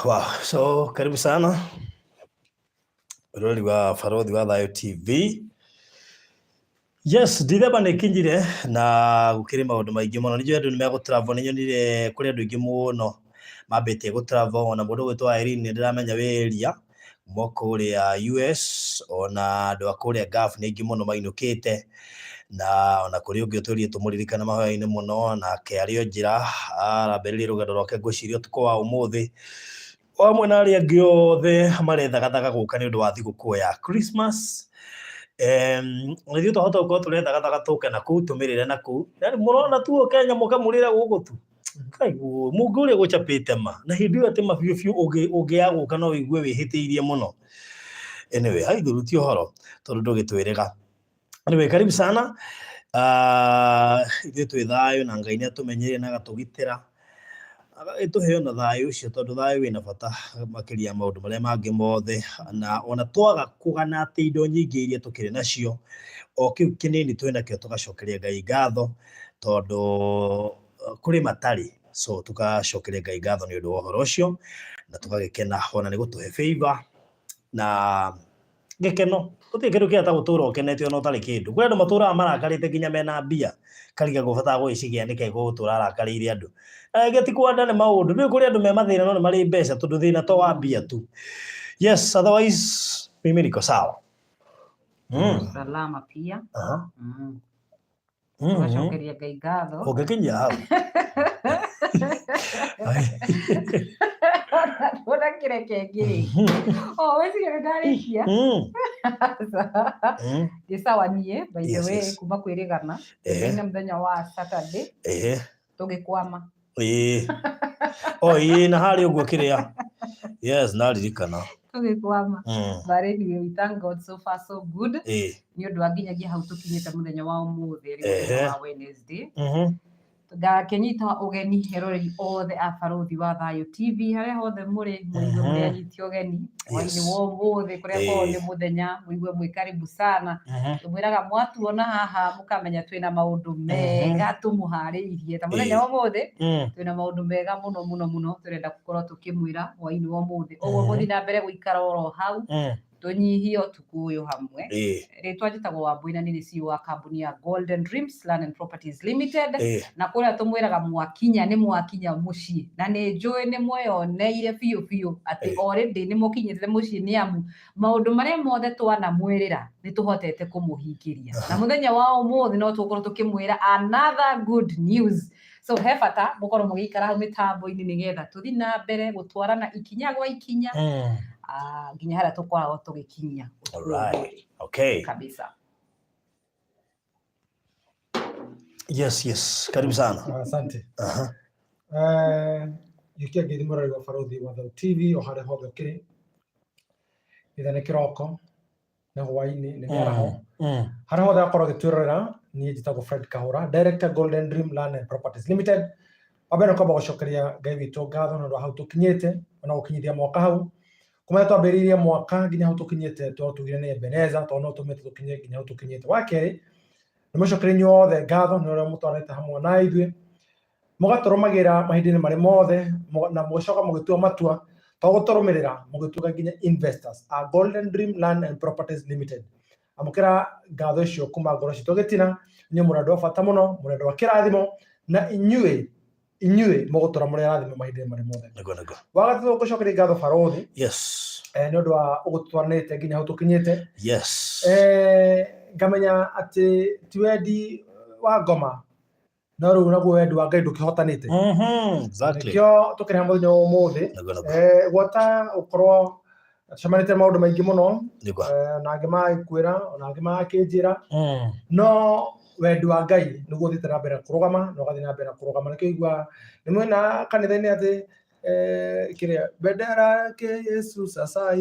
Wow. So karibu sana rori wa Barothi wa Thayo TV. Yes, Dithemba nĩ ĩkinyire na gũkĩrĩ maũndũ maingĩ mũno. Nĩ njũĩ andũ nĩ megũ travel, nĩ nyonire kũrĩ andũ aingĩ mũno mambĩtie gũ travel, ona mũndũ ũgwĩtwo Irene nĩ ndĩramenya wĩ area kuma kũrĩa US, ona andũ a kũrĩa Gulf nĩ aingĩ mũno mainũkĩte, na ona kũrĩ ũngĩ ũtwĩrire tũmũririkane mahoya-inĩ mũno, nake arĩ o njĩra arambĩrĩria rũgendo rwake ngwĩciria ũtukũ wa ũmũthĩ. O hamwe na arĩa angĩ othe marethagathaga gũka nĩ ũndũ wa thigũkũ ya Christmas. Na ithuĩ twahota gũkorwo tũrethagathaga tũke na kũu tũmĩrĩre na kũu. Yaani mũrona tu Kenya mũkamũrĩra gũkũ tu. Ngai wũi, mũngĩ ũrĩa gũchapĩte ma. Na hĩndĩ ĩyo atĩ ma biũ biũ ũngĩaga gũka no wĩigue wĩhĩtĩirie mũno. Anyway, haithuru ti ũhoro tondũ ndũgĩtwĩrĩga. Anyway, karibu sana. Ithuĩ twĩ thayũ na Ngai nĩ atũmenyeire na agatũgitĩra. Agagĩtũhe ona thayũ ũcio tondũ thayũ wĩna bata makĩria ya maũndũ marĩa mangĩ mothe. Na ona twaga kũgana atĩ indo nyingĩ iria tũkĩrĩ nacio, o kĩu kĩnini twĩ nakĩo tũgacokeria Ngai ngatho tondũ kũrĩ matarĩ. So tũgacokeria Ngai ngatho nĩ ũndũ wa ũhoro ũcio na tũgagĩkena ona nĩ gũtũhe favor na gĩkeno. Gũtirĩ kĩndũ kĩega ta gũtũra ũkenete ona ũtarĩ kĩndũ. Kũrĩ andũ matũraga marakarĩte nginya mena mbia, karigagwo bata wa gũgĩcigĩa nĩkĩ gũgũtũra arakarĩire andũ. Na rĩngĩ ti kwenda nĩ maũndũ. Nĩũĩ kũrĩ andũ me mathĩna no nĩ marĩ mbeca tondũ thĩna to wa mbia tu. Yes, otherwise mimi niko sawa. Salama pia. Tũgacokeria Ngai ngatho. Ũngĩkinyia hau. Ona kĩreke ngĩrĩkie. O weciria nĩ ndarĩkia. Ndĩ sawa niĩ by the way kuma kwĩrĩgana. Nĩ mũthenya wa Saturday. Tũgĩkwama. Ĩĩ. O ĩĩ na harĩa ũguo kĩrĩa. Yes, ndaririkana. Tũgĩkwama. But anyway, we thank God so far so good. Nĩ ũndũ wa nginyagia hau tũkinyĩte mũthenya wa ũmũthĩ rĩ mũthenya wa Wednesday. Ngakĩnyita ũgeni eroreri othe a Barũthi wa Thayũ TV harĩa hothe mũrĩ mũigue mũrĩ anyiti ũgeni hwainĩ wa ũmũthĩ kũrĩa korwo nĩ mũthenya mũigue mwĩ karibu sana. Tũmwĩraga mwatuona haha mũkamenya twĩna maũndũ mega tũmũharĩirie ta mũthenya wa ũmũthĩ twĩna maũndũ mega mũno mũno mũno tũrenda gũkorwo tũkĩmwĩra hwainĩ wa ũmũthĩ. Ũguo mũthiĩ na mbere gũikara oro hau tũnyihie ũtukũ ũyũ hamwe. Rĩtwa njĩtagwo Wambui na nĩ CEO wa kambuni ya Golden Dreams Land and Properties Limited. Na kũrĩa tũmwĩraga mwakinya nĩ mwakinya mũciĩ, na nĩ njũĩ nĩ mweyoneire biũ biũ atĩ already nĩ mũkinyĩte mũciĩ nĩ amu maũndũ marĩa mothe twanamwĩrĩra nĩ tũhotete kũmũhingĩria. Na mũthenya wa ũmũthĩ no tũgũkorwo tũkĩmwĩra another good news. So he bata mũkorwo mũgĩikara hau mĩtambo-inĩ nĩgetha tũthiĩ na mbere gũtwarana ikinya gwa ikinya nginya harĩa tũkoragwo tũgĩkinyia ũtukũ Alright. Okay. kabisa. Yes. Karibu sana. Asante. Gĩkia ngeithi mũrori wa Barũthi wa Thau TV o harĩa hothe ũkĩrĩ. Either nĩ kĩroko, nĩ hwainĩ, nĩ mĩaraho. Harĩa hothe akorwo agĩtwĩrorera, niĩ njĩtagwo Fred Kahũra, Director Golden Dream Land and Properties Limited. Wa mbere nĩ kwamba gũcokeria Ngai witũ ngatho nĩ ũndũ wa hau tũkinyĩte, ona gũkinyithia mwaka hau. Kuma twambĩrĩirie mwaka nginya hau tũkinyĩte, to tugire nĩ Ebeneza, tondũ no tũmĩte tũkinye nginya hau tũkinyĩte. Wa kerĩ, nĩ mũcokerie inyuothe ngatho nĩ ũrĩa mũtwaranĩte hamwe na ithuĩ, mũgatũrũmagĩra mahinda-inĩ marĩ mothe, na mũgĩcoka mũgĩtua matua, to gũtũrũmĩrĩra, mũgĩtuĩka nginya investors a Golden Dream Land and Properties Limited. Amũkĩra ngatho icio kuma ngoro citũ gĩtina, inyuĩ mũrĩ andũ a bata mũno, mũrĩ andũ a kĩrathimo, na inyuĩ mũgũtũra mũrĩ arathime mahinda-inĩ marĩ mothe. Nĩguo, nĩguo. Wa gatatũ ngũcokeria ngatho Barũthi. Nĩ ũndũ wa ũgũtwaranĩte nginya hau tũkinyĩte. Ngamenya atĩ ti wendi wa ngoma, no rĩu naguo wendi wa Ngai ndũkĩhotanĩte. Nĩkĩo tũkĩrĩ hamwe mũthenya wa ũmũthĩ. Nĩguo, nĩguo. Gwata gũkorwo Tũcemanĩtie maũndũ maingĩ mũno. Nĩguo. Na angĩ magagĩkwĩra, ona angĩ magakĩnjĩra. No wendi wa Ngai nĩguo ũthiĩte na mbere kũrũgama na ũgathiĩ na mbere kũrũgama. Nĩkĩo ũiguaga nĩ mwena kanitha-inĩ atĩ kĩrĩa bendera yake Yesu sasa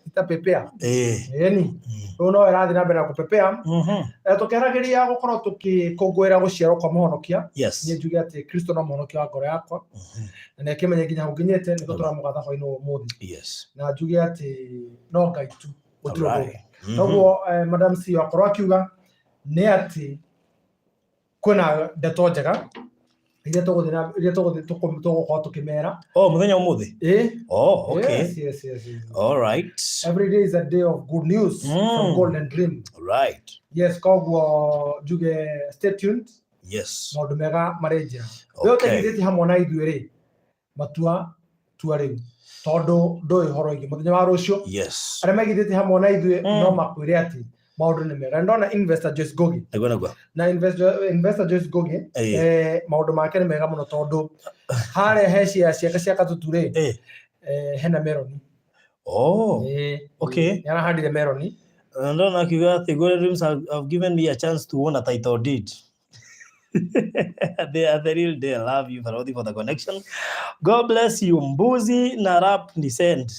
itapepea. Ĩni. Rĩu no ĩrathiĩ na mbere na kũpepea. Tũkĩharagĩria gũkorwo tũgĩkũngũĩra gũciarwo kwa mũhonokia. Niĩ njuge atĩ Kristo no mũhonokia wa ngoro yakwa. Na nĩ akĩmenye nginya hau nginyĩte nĩkĩo tũramũgatha hwainĩ wa ũmũthĩ. Na njuge atĩ no Ngai tu, gũtirĩ ũndũ ũngĩ. Koguo Madam CEO akorwo akiuga nĩ atĩ kwĩna ndeto njega iria tũgũthiĩ na iria tũgũthiĩ tũgũkorwo tũkĩmera. Oh, mũthenya ũmũthĩ? Ĩĩ. Oh, okay. Yes. All right. Every day is a day of good news from Golden Dream. Yes, koguo njuge stay tuned. Maũndũ mega marĩ njĩra. We ũteithĩtie hamwe na ithuĩ rĩ, matua tua rĩu, tondũ ndũĩ ũhoro wĩgiĩ mũthenya wa rũciũ. Arĩa maigithĩtie hamwe na ithuĩ no makwĩre atĩ maũndũ nĩ mega. Ndona investor Joyce Ngugi. Nĩguo, nĩguo. Na investor Joyce Ngugi, maũndũ make nĩ mega mũno tondũ harĩa he cia ciake cia Katutu rĩ, hena meroni. Oh, okay. Nĩ arahandire meroni. Na ndona akiuga atĩ Golden Dreams have given me a chance to own a title deed. They are the real deal. Love you, Farodi, for the connection. God bless you. Mbuzi na rap ni send.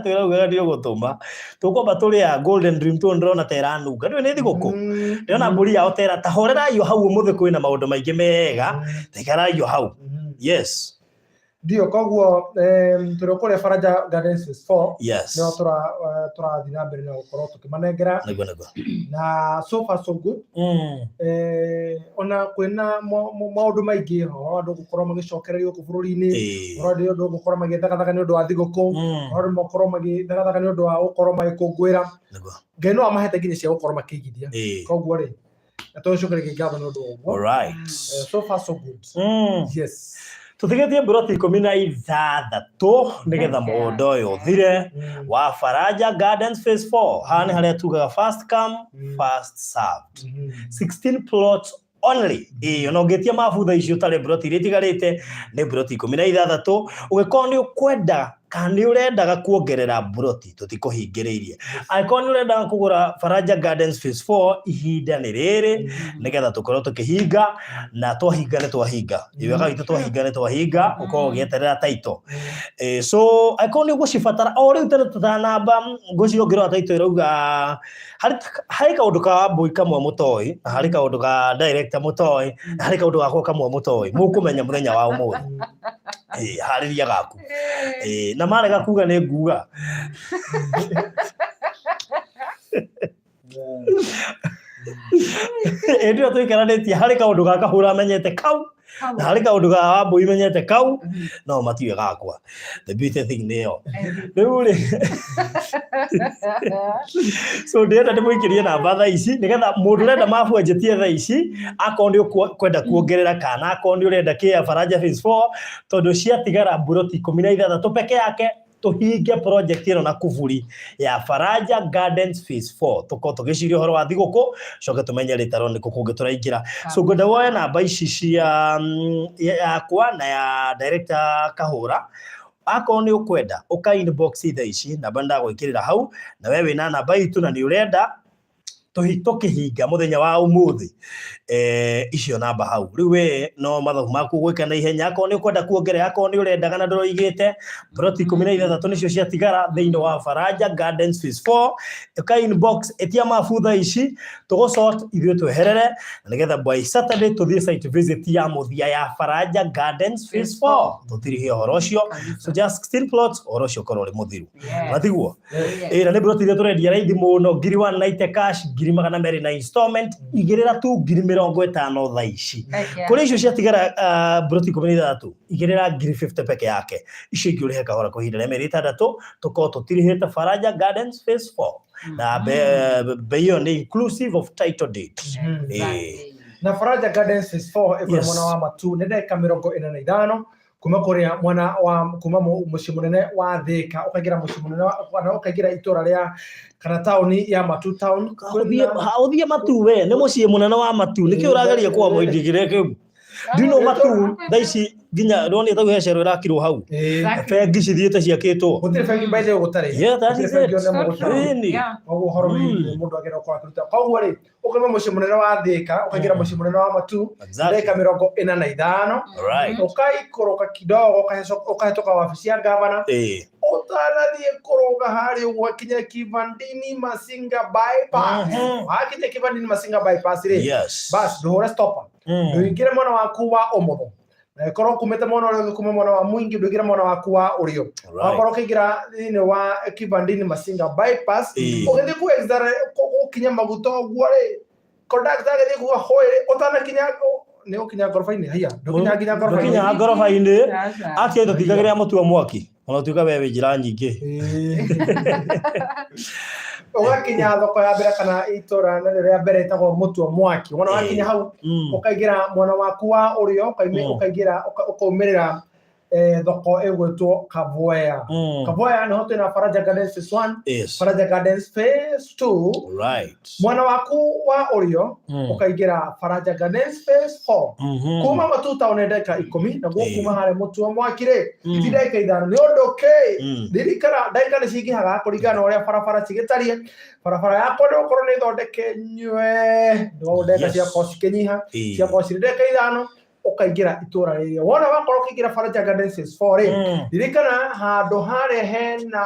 Twĩra ugaga nĩ ũgũtũma. Tũkwamba tũrĩ a Golden Dream tu ndĩrona ta ĩranunga. Ndũĩ nĩ thigũkũ. Ndĩrona mbũri yao ta ĩra ta horerai o hau ũmũthĩ kwĩna maũndũ maingĩ mega. Ta ikarai o hau. Yes. Ndio, koguo tũrĩ kũrĩa Faraja Gardens Phase 4. Nĩho tũrathiĩ na mbere na gũkorwo tũkĩmanengera. Nĩguo, nĩguo. Na so far so good. Ona kwĩna maũndũ maingĩ ho, andũ gũkorwo magĩcokererio gũkũ bũrũri-inĩ, ũhoro andũ gũkorwo magĩthagathaga nĩ ũndũ wa thigũkũ, ũhoro andũ gũkorwo magĩthagathaga nĩ ũndũ wa gũkorwo magĩkũngũĩra. Ngai no amahete nginya cia gũkorwo makĩigithia. Koguo rĩ, na tũcokererie ngatho nĩ ũndũ wa ũguo. So far so good. Yes. Tũtigĩtie mburoti 16 nĩgetha mũgũnda ũyũ ũthire wa Faraja Gardens Phase 4. Haha nĩ harĩa tugaga first come, first served. 16 plots only. Ĩĩ, ona ũngĩtia mabu thaa ici ũtarĩ mburoti iria itigarĩte nĩ mburoti 16. Ũngĩkorwo nĩ ũkwenda kana nĩ ũrendaga kuongerera mburoti, tũtikũhingĩrĩirie. Angĩkorwo nĩ ũrendaga kũgũra Faraja Gardens Phase 4, ihinda nĩ rĩrĩ nĩgetha tũkorwo tũkĩhinga, na twahinga nĩ twahinga. Ithuĩ witũ twahinga nĩ twahinga, ũkorwo ũgĩeterera title. So angĩkorwo nĩ ũgũcibatara o rĩu tene tũtanamba ngwĩciria ũngĩrora title ĩrauga harĩ kaũndũ ka Wambũi kamwe mũtoĩ, na harĩ kaũndũ ka director mũtoĩ, na harĩ kaũndũ gakwa kamwe mũtoĩ. Mũkũmenya mũthenya wa ũmũthĩ. Harĩria gaku. Na marega kuga nĩ nguga. Hĩndĩ ĩyo tũikaranĩtie harĩ kaũndũ ga Kahũra menyete kau, na harĩ kaũndũ ga Wambũi menyete kau, no matiũĩ gakwa. The beauty thing nĩ ĩyo. Rĩu rĩ, so ndĩrenda ndĩmũikĩrie namba thaa ici nĩgetha mũndũ ũrenda mabu anjĩtie thaa ici, akorwo nĩ ũkwenda kuongerera kana akorwo nĩ ũrenda kĩa Faraja Phase 4, tondũ ciatigara mburoti 16 peke yake tũhinge project ĩno na kuburi ya Faraja Gardens Phase 4. Tũkorwo tũgĩciria ũhoro wa thigũkũ, coke tũmenye rĩtaro nĩkũ kũngĩ tũraingĩra. So ngwenda woe namba ici cia yakwa na ya director Kahũra. Akorwo nĩ ũkwenda ũka inbox thaa ici, namba nĩndagwĩkĩrĩra hau, na we wĩna namba itũ na nĩ ũrenda tũkĩhinga mũthenya wa ũmũthĩ, icio namba hau. Rĩu we no mathabu maku ũgwĩka na ihenya, akorwo nĩ ũkwenda kuongerera, akorwo nĩ ũrendaga na ndũroigĩte, ploti 16 nĩcio ciatigara thĩinĩ wa Faraja Gardens Phase 4. Ũka inbox, ĩtia mabu thaa ici, tũgũ sort ithuĩ tweherere, na nĩgetha by Saturday tũthiĩ site visit ya mũthia ya Faraja Gardens Phase 4. Tũtirihe ũhoro ũcio. So just 16 plots, ũhoro ũcio ũkorwo ũrĩ mũthiru. Matiguo? Na nĩ ploti iria tũrendia raithi mũno, ngiri 190 cash, ngiri magana merĩ na installment, igĩrĩra tu ngiri mĩrongo ĩtano thaa ici. Kũrĩ icio ciatigara ploti 16, igĩrĩra ngiri 50 peke yake. Icio ingĩ ũrĩhe kahora kwa ihinda rĩa mĩeri ĩtandatũ, tũkorwo tũtirihĩte Faraja Gardens Phase 4. Na bei ĩyo nĩ inclusive of title deed. Na Faraja Gardens Phase 4 ĩkũrĩ mwena wa Matu, nĩ ndagĩka 45 kuma kũrĩa mwena wa kuma mũciĩ mũnene wa Thika ũkaingĩra mũciĩ mũnene wa, kana ũkaingĩra itũra rĩa kana taũni ya Matu town. Ũthiĩ Matu we, nĩ mũciĩ mũnene wa Matu. Nĩkĩ ũrageria kwa mũingĩ kĩrĩa kĩu? Do you know Matu thaa ici Nginya ndonire tau he cero ĩrakirwo hau. Exactly. Bengi cithiĩte ciakĩtwo. Gũtirĩ bengi by the way gũtarĩ. Yeah, that Gũtirĩ is bengi it. ona ĩmwe gũtarĩ. Ĩni. Koguo ũhoro wĩgiĩ mũndũ agĩrĩirwo gũkorwo akĩruta. Koguo rĩ, ũkauma mũciĩ mũnene wa Thĩka ũkaingĩra mũciĩ mũnene wa Matu ndagĩka 45, ũkaikũrũka kidogo, ũkahĩtũka wabici ya gavana, ũtanathiĩ kũrũga harĩa ũguo kinya Kivandini Masinga bypass. Wakinya Kivandini Masinga bypass rĩ, bas ndũhũre stopper, ndũingĩre mwena waku wa ũmotho, na ĩkorwo kumĩte mwena ũrĩa ũngĩ, kuma mwena wa mũingĩ, ndũingĩre mwena waku wa ũrĩo. Wakorwo ũkĩingĩra thĩinĩ wa Kivandini Masinga bypass, ũgĩthiĩ ku gũkinya maguta ũguo rĩ, conductor agĩthiĩ kuga hũĩ rĩ, ũtanakinya nĩ ũkinya ngoroba-inĩ, haiya, ndũkinya nginya ngoroba-inĩ. Ndũkinyaga ngoroba-inĩ. Atia tũtingagĩrĩra mũtu wa mwaki ona ũtuĩka we wĩ njĩra nyingĩ. Ũgakinya thoko ya mbere kana itũra narĩo rĩa mbere ĩtagwo Mũtua Mwaki. Wona wakinya hau, ũkaingĩra mwena waku wa ũrĩo, ũkaingĩra ũkaumĩrĩra thoko ĩgwĩtwo Kavoya. Kavoya nĩho twĩna Faraja Gardens Phase 1, Faraja Gardens Phase 2. Mwena waku wa ũrĩo ũkaingĩra Faraja Gardens Phase 4. Kuma Matu town nĩ ndagĩka 10, naguo kuma harĩa Mũtua Mwaki rĩ, ti ndagĩka 5. Nĩ ũndũ kĩ? Ririkana ndagĩka nĩ cingĩhaga kũringana na ũrĩa barabara cigĩtariĩ. Barabara yakwa nĩ gũkorwo nĩ thondeke nywe, no ndagĩka ciakorwo cikĩnyiha, ciakorwo cirĩ ndagĩka 5 ũkaingĩra itũra rĩrĩa. Wona wakorwo ũkĩingĩra Faraja Gardens Phase 4 rĩ, ririkana handũ harĩa hena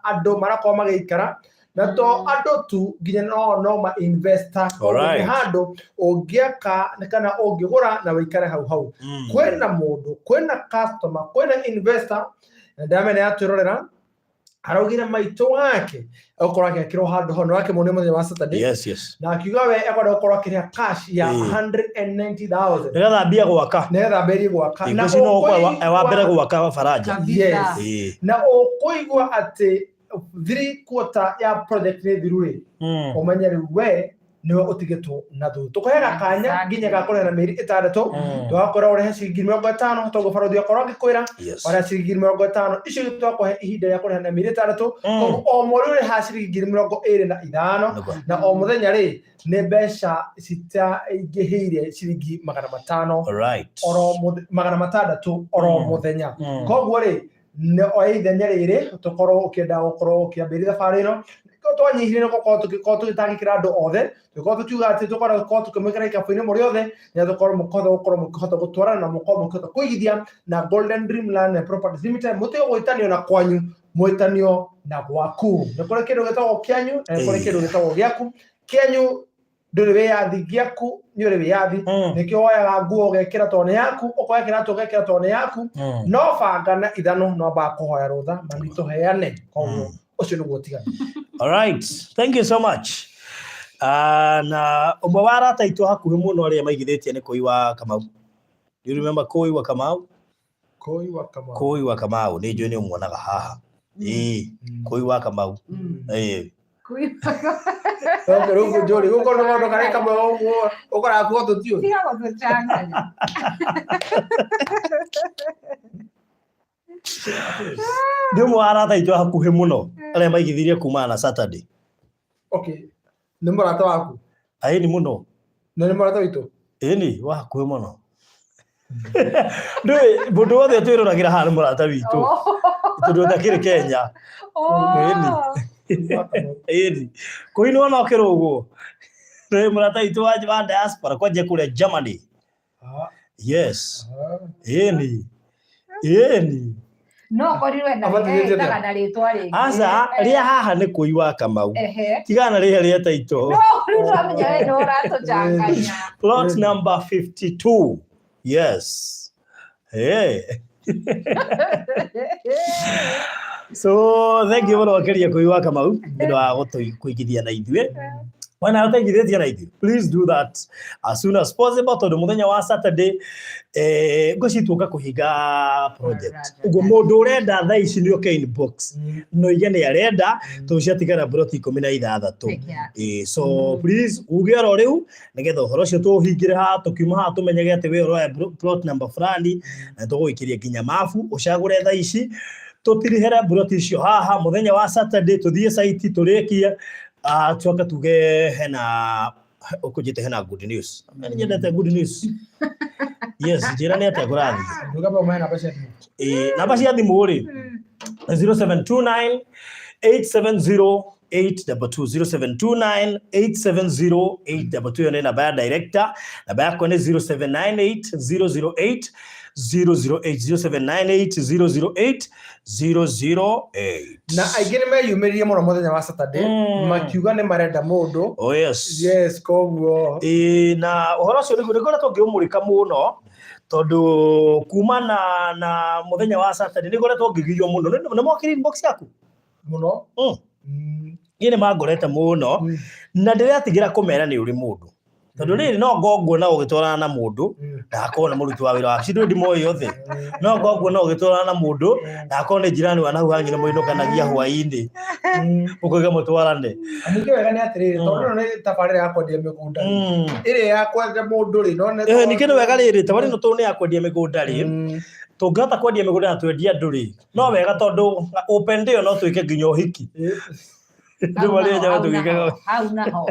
andũ marakorwo magĩikara, na to andũ tu, nginya no ma investor. Nĩ handũ ũngĩaka kana ũngĩgũra na wĩikare hau hau. Kwĩna mũndũ, kwĩna customer, kwĩna investor, na ndamenya yatwĩrorera, araugire maitũ wake egũkorwo agĩakĩrwo handũ ho, nĩ wakĩmuonia mũthenya wa Saturday. Na akiuga we ekwenda gũkorwo akĩrĩha cash ya 190,000 Nĩgetha ambie gwaka. Nĩgetha ambĩrĩrie gwaka. Na ngwĩciria no ũkorwo wa mbere gwaka Faraja. Yes. Na ũkũigua atĩ 3/4 ya project nĩ thiru rĩ, ũmenye rĩu we nĩwe ũtigĩtwo na thutha. Tũkũheaga kanya nginya ga kũrĩha na mĩeri 6. Tũgakũra ũrĩhe ciringi 50, toguo barothi akorwo angĩkwĩra ũrĩhe ciringi 50,000 icio, twakũhe ihinda rĩa kũrĩha na mĩeri 6. Koguo o mweri ũrĩhaga ciringi 25,000, na o mũthenya rĩ nĩ mbeca citaingĩhĩire ciringi 500 oro 600 oro mũthenya. Koguo rĩ, oya ithenya rĩrĩ tũkorwo ũkĩenda gũkorwo ũkĩambĩrĩria thabarĩ ĩno. Twanyihirie nĩ gũkorwo tũgĩkorwo tũgĩtangĩkĩra andũ othe, tũgĩkorwo tũkiuga atĩ tũkorwo gũkorwo tũkĩmwĩkĩra ikabu-inĩ mũrĩ othe, nĩgetha tũkorwo mũkĩhota gũkorwo mũkĩhota gũtwarana na mũkorwo mũkĩhota kũigithia na Golden Dream Land and Properties Limited. Mũtige gwĩtanio na kwanyu, mwĩtanio na gwaku. Nĩ kũrĩ kĩndũ gĩtagwo kĩanyu na nĩ kũrĩ kĩndũ gĩtagwo gĩaku. Kĩanyu ndũrĩ wĩyathi, gĩaku nĩ ũrĩ wĩyathi. Nĩkĩo woyaga nguo ũgekĩra tondũ nĩ yaku, ũkoya kĩratũ ũgekĩra tondũ nĩ yaku. No banga na ithanũ no ambaga kũhoya rũtha mami tũheane. Koguo ũcio nĩguo ũtiganu. All right, thank you so much. Na ũmwe wa arata aitũ hakuhĩ mũno arĩa maigithĩtie nĩ Kũi wa Kamau. Do you remember Kũi wa Kamau? Kũi wa Kamau. Kũi wa Kamau nĩ njũĩ nĩ ũmuonaga haha. Ĩĩ, Kũi wa Kamau. Ĩĩ. Okay, rĩu njũri gũkũ nĩ kaũndũ karĩa kamwe ũguo ũkoraga kuo tũtiũĩ. Tiga gũtũchanganya. Nĩ ũmwe wa arata aitũ hakuhĩ mũno arĩa maigithirie kumana na Saturday. Okay, nĩ mũrata waku? Ĩni mũno. Na nĩ mũrata witũ? Ĩni, wa hakuhĩ mũno. Ndũĩ mũndũ wothe twĩroragĩra haha nĩ mũrata witũ. Tondũ ũtakĩrĩ Kenya. Ĩni. Ĩni. Kũi nĩ wona ũkĩrũgwo. Nĩ mũrata witũ wa diaspora kwanja kũrĩa Germany. Yes. Ĩni. Ĩni. No korirwe na Abatithĩtio atĩa? etaga na rĩtwa rĩngĩ. Aca, rĩa haha nĩ Kũi wa Kamau. Tigana na rĩrĩa rĩa taito. No, rĩu twamenya we nĩ ũratũchanganya. Plot number 52. Yes. Hey. So thank you mũno makĩria Kũi wa Kamau nĩ ũndũ wa kũigithia na ithuĩ. Wena ũtaigithĩtie na ithuĩ, please do that as soon as possible, tondũ mũthenya wa Saturday ngwĩciria tuoka kũhinga project. Ũguo mũndũ ũrenda thaa ici nĩ oke inbox no ige nĩ arenda, tondũ ciatigara broti 16. Peke yake. So please uge oro rĩu nĩgetha ũhoro ũcio tũũhingĩre haha, tũkiuma haha tũmenyage atĩ we ũroya plot number fulani, na tũgũgĩkĩria nginya mabu ũcagũre thaa ici, tũtirihere broti icio haha mũthenya wa Saturday, tũthiĩ site tũrĩkie, tuoke tuge hena ũkũnjĩte hena good news. Nĩ nyendete good news. Yes, njĩra nĩ atĩa kũrathiĩ. Nduga pa mahe namba cia thimũ. Ĩĩ, namba cia thimũ rĩ, 0729 870 822, 0729 870 822, ĩyo nĩ namba ya director. Namba yakwa nĩ 0798 008 008, 0798 008 008. Na aingĩ nĩ meyumĩririe mũno mũthenya wa Saturday makiuga nĩ marenda mũndũ. Oh yes. Yes, koguo. Ĩĩ, na ũhoro ũcio nĩguo nĩngoretwo ngĩũmũrĩka mũno tondũ kuma na mũthenya wa Saturday nĩngoretwo ngĩgirio mũno. Nĩ mokire inbox yaku? Mũno. Niĩ nĩ mangorete mũno na ndĩretigĩra kũmera nĩ ũrĩ mũndũ. Tondũ rĩrĩ no ngongwo na ũgĩtwarana na mũndũ ndakorwo nĩ mũruti wa wĩra waku ndũĩ ndimoĩ othe no ngongwo na ũgĩtwarana na mũndũ ndakorwo nĩ njirani wa nahau hanyu nĩ mũinũkanagia hwaĩ-inĩ ũkoiga mũtwarane. Ningĩ wega nĩ atĩrĩrĩ, tondũ ĩno nĩ tabarĩra ya kwendia mĩgũnda rĩ, ĩrĩa ya kwendia mũndũ rĩ, no nĩ Ningĩ nĩ wega rĩrĩ, tabarĩra ĩno tondũ nĩ ya kwendia mĩgũnda rĩ, tũngĩhota kwendia mĩgũnda na twendie andũ rĩ, no wega tondũ open day no twĩke nginya ũhiki. Rĩu arĩa njaga tũgĩkaga Hau naho.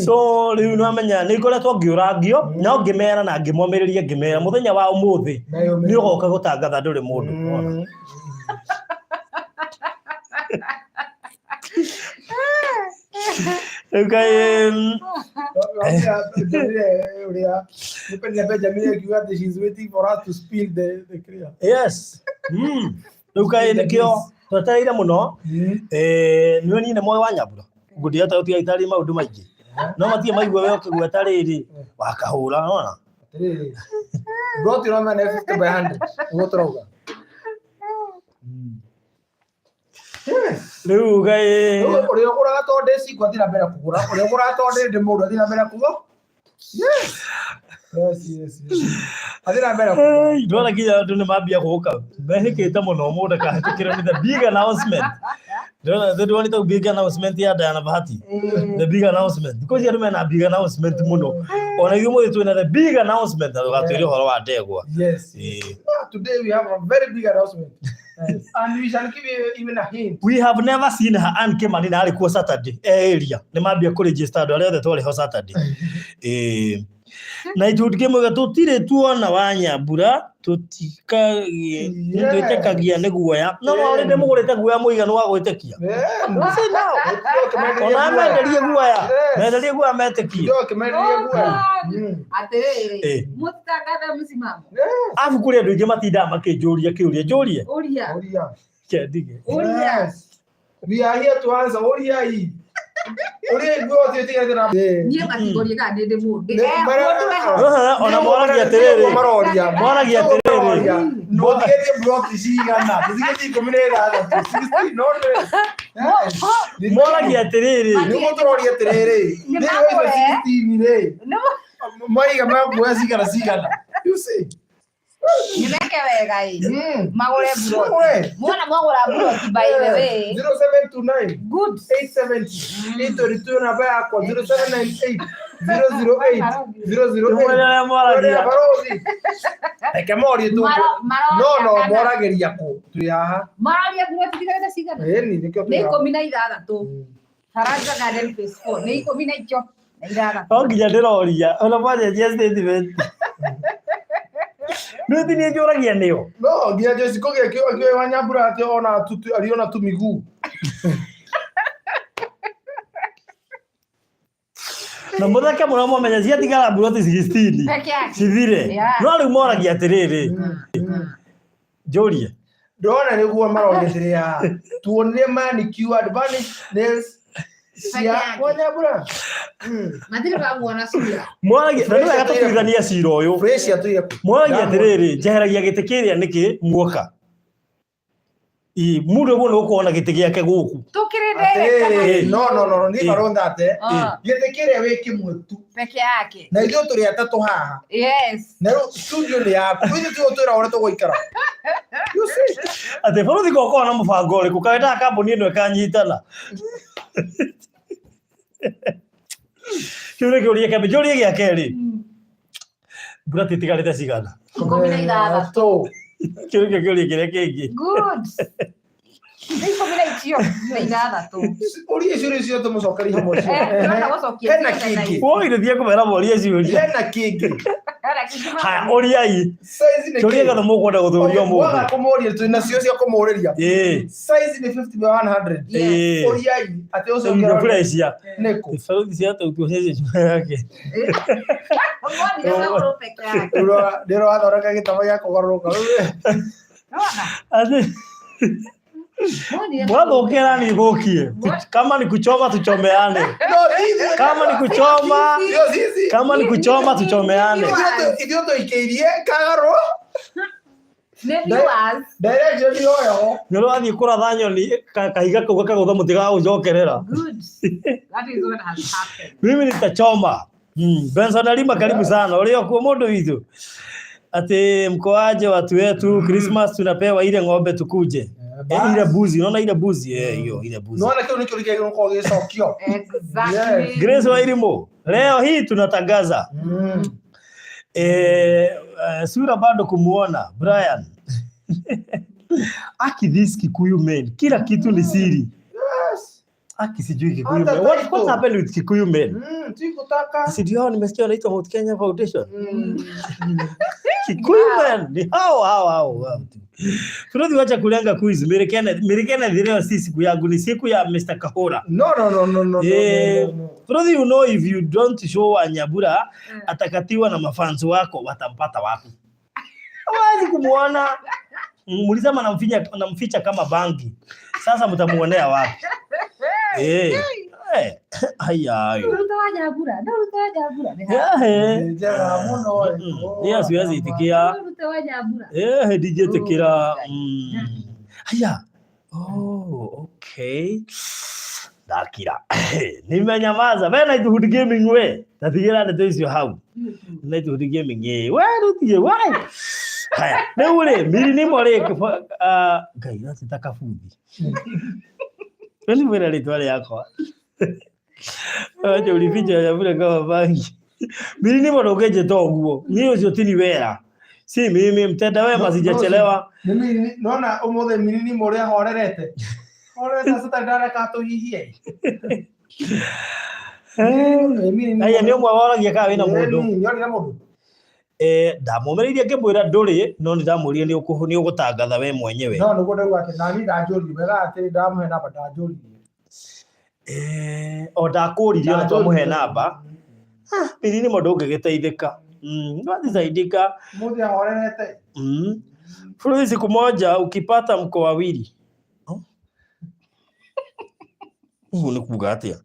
So rĩu nĩwamenya nĩ ngoretwo ngĩũrangio no ngĩmera na ngĩmomĩrĩria ngĩmera mũthenya wa ũmũthĩ nĩ ũgoka gũtangatha ndũrĩ mũndũ. Rĩu kaĩ ũrĩa Benjamin akiuga atĩ she's waiting for us to spill the clear. Yes. Rĩu kaĩ nĩkĩo twetereire mũno. Nĩwe niĩ nĩ moĩ wa Nyambura ngũndia ta ũtiga itarĩ maũndũ maingĩ no matirĩ maigua we ũkĩgweta rĩrĩ wakahũra nona. Atĩrĩrĩ, plot ĩroma nĩ 50 by 100 nĩguo tũrauga. Yes. Rĩu kaĩ Rĩu ũrĩa ũgũraga tondũ ndĩ cingo athiĩ na mbere kũgũra, ũrĩa ũgũraga tondũ ndĩ mũndũ athiĩ na mbere kũgũra. Yes. Yes, yes, yes. Athiĩ na mbere kũgũra. Ei, ndona nginya andũ nĩ mambia gũka mehĩkĩte mũno mũndũ akahĩtũkĩra nĩ the big announcement. Ndona ndĩronire ta big announcement ya Diana Bahati, the big announcement. Thikũ ici andũ mena big announcement mũno, ona ithuĩ mũthĩ twĩna the big announcement na ndũgatwĩre ũhoro wa ndegwa. Yes. Ĩĩ. Ah, today we have a very big announcement. Yes. And we shall give you even a hint. We have never seen her. Ann Kimani na arĩ kuo Saturday e area nĩ mambia kũ register andũ arĩa othe twarĩ ho Saturday. Ĩĩ. Na ithuĩ kĩmwe tũtirĩ tuona wa Nyambura tũtikagie twĩtĩkagia nĩ guoya no no rĩndĩ mũgũrĩte guoya mũiganu wa gwĩtĩkia. Yes. Say now. Ona menderie guoya, menderie guoya metĩkie. Ndio kĩmenderie guoya. Atĩrĩrĩ, mũtitangatha msimamo. Arabu kũrĩ andũ aingĩ matindaga makĩnjũria kĩũria njũrie. Ũria. Ũria. Kendige. Ũria. Yes. We are here to answer. Ũria hii. Ũria hii guo ũtiĩtigĩte na. Niĩ matingũrie kana nĩ ndĩ mũndũ. Nĩ- Mũndũ eho. Ona moragia atĩrĩrĩ, Maroria. moragia atĩrĩrĩ, No tigĩtie block cigana. Tũtigĩtie 16. 16 no nĩ. Yes. Moragia atĩrĩrĩ, Nĩguo tũroria atĩrĩrĩ. Nĩ Thĩinĩ wa icio magũre. 16 rĩ. Nĩ Maiga makuoya cigana cigana. You see? nĩ meke wega ĩ. Magũre Magũre. mburoti. Muona mwagũra mburoti by the way. 0729 Good. 870 832 namba yakwa 0798 008 008. Nĩmwene moragia. Barothi. Reke morie tu. Maroria No no kana- moragĩria kũ? Twĩ haha. Maroria mburoti tigarĩte cigana? Ĩni nĩkĩo Nĩ twĩ haha. 16. Faranja Garden Phase 4 nĩ ikũmi na icio na ithathatũ. No nginya ndĩroria ona mwanjenjia statement nĩ ti niĩ njũragia nĩo. No nginya Joyce Kogi akĩoya wa Nyambura atĩ ona tutu aliona tu miguu. Na mũtheke mũno mwamenya ciatigara mburoti 16 Peke yake. cithire. Yeah. No rĩu moragia atĩrĩrĩ, njũrie. Ndona nĩguo maroria atĩrĩ haha. Tuonire manicure vanish nails cia Peke yake. wa Nyambura. Matirĩ mamuona cura. Moragia na nĩ wega tũtuithanie cira ũyũ. Fresh atũire kũ? Moragia atĩrĩrĩ, njeheragia gĩtĩ kĩrĩa nĩkĩ muoka? Ĩ mũndũ ũguo nĩ gũkorwo na gĩtĩ gĩake gũkũ. Tũkĩrĩ direct Atĩrĩrĩ, no no no no niĩ barontha ate Ah. gĩtĩ kĩrĩa wĩ kĩmwe tu peke yake. na ithuĩ tũrĩ atatũ haha Yes. na rĩu studio nĩ yaku ithuĩ tiwe twĩra ũrĩa tũgũikara. You see? Atĩ bũrũri gokorwo na mũbango ũrĩkũ kawendaga kambuni ĩno ĩkanyitana. Kĩu nĩ kĩũria kĩa mbere. Njũrie gĩa kerĩ, mburati itigarĩte cigana? 16. Kĩu nĩkĩo kĩũria kĩrĩa kĩngĩ. Good. Nĩ ikũmi na icio na ithathatũ. Ũria ciũria ciothe tũmũcokerie hamwe Ndĩrona gũcokia Hena ciothe na kĩngĩ. Woi, nĩthiĩ kũmera morie ciũria. Hena kĩngĩ. Haya, ũriai Size nĩ kĩũria kĩ? gĩothe mũkwenda gũthũria Okay, waga ũmũthĩ. kũmũria twĩ nacio cia kũmũrĩria. Ĩĩ. Size nĩ 50 by 100. Ĩĩ. Ũriai atĩ ũcio Ndio ũngĩ pressure. nĩ kũ? Balozi si hata utuonyeshe nyuma yake. Ndĩrathondeka gĩtabo gĩa kũgarũrũka. Ati mwathũkĩra nithũkie. Kama ni kuchoma tuchomeane. No, sisi. Kama ni kuchoma, Sio sisi. kama ni kuchoma tuchomeane. Ithuĩ tũikĩirie kagarũ. Direction yoyo. Nĩ ũrathiĩ kũratha nyoni kahiga kau gakagũtha mũtĩ gagũcokerera. Mimi nitachoma. Benson Alima, karibu sana. Ũrĩ okuo mũndũ witũ. Ati mkoaje watu wetu, Christmas tunapewa ile ng'ombe tukuje. Ile buzi, unaona ile buzi? Eh, hiyo ile buzi. Nona kĩu nĩkĩo kĩagĩrĩirwo gũkorwo gĩgĩcokio. Grace Wairimu, leo hii tunatangaza sura bado kumuona Brian. Aki this Kikuyu men, kila kitu ni siri. Yes. Aki sijui Kikuyu Hata men. What, title. what happened with Kikuyu men? Sikutaka. Si ndio nimesikia wanaitwa Mount Kenya Foundation. Kikuyu men ni hao hao hao hao tu. Tunathi wacha kulenga quiz. Mary Kenneth, Mary Kenneth leo si siku yangu, ni siku ya Mr. Kahora. No, no, no, no, no, Eh, no, no, no. Tunathi, you know if you don't show Anyabura atakatiwa na mafans wako, watampata wapi? Hawezi kumuona. Mlisema namficha, namficha kama bangi. Sasa mtamuonea wapi? Eh. Eh. Haya. Eh. Nĩ njega mũno. Niyo siwezi itikia. Eh, ndingĩtĩkĩra. Haya. Oh, okay. Ndakira. Nimenyamaza. We Nighthood Gaming we. Tatigĩra ndeto icio hau. Nighthood Gaming ĩ. We rũtige we. Haya, rĩu rĩ, mirinimo rĩ, Ngai ũrateta kabuthi. We nĩ mwĩra rĩtwa rĩakwa. Acha ulificha ya vile kama bangi. Mirinimo ndũngĩnjĩta ũguo. Niĩ ũcio ti ni wera. Si mimi mtenda wema sijachelewa. Nĩ miri- nona ũmũthĩ mirinimo ũrĩa horerete. Horerete sasa ndareka tũhihie. Aya nĩ ũmwe woragia kana wĩna mũndũ. Nĩ na mũndũ. Eh, ndamũmĩrĩirie ngĩmwĩra ndũrĩ, no nĩ ndamũririe nĩ ũgũtangatha we mwenyewe. No nĩguo ndauga atĩ nani ndanjũririe wega atĩ ndamũhe namba ndanjũririe. Eh, o ndakũririe ona twamũhe namba. Mirinimo ndũngĩgĩteithĩka. Ndwatisaidika. Mũthĩ ahorerete. Bũrũri siku moja ukipata mko wawili. Oh? Ũguo nĩ kuga atĩa?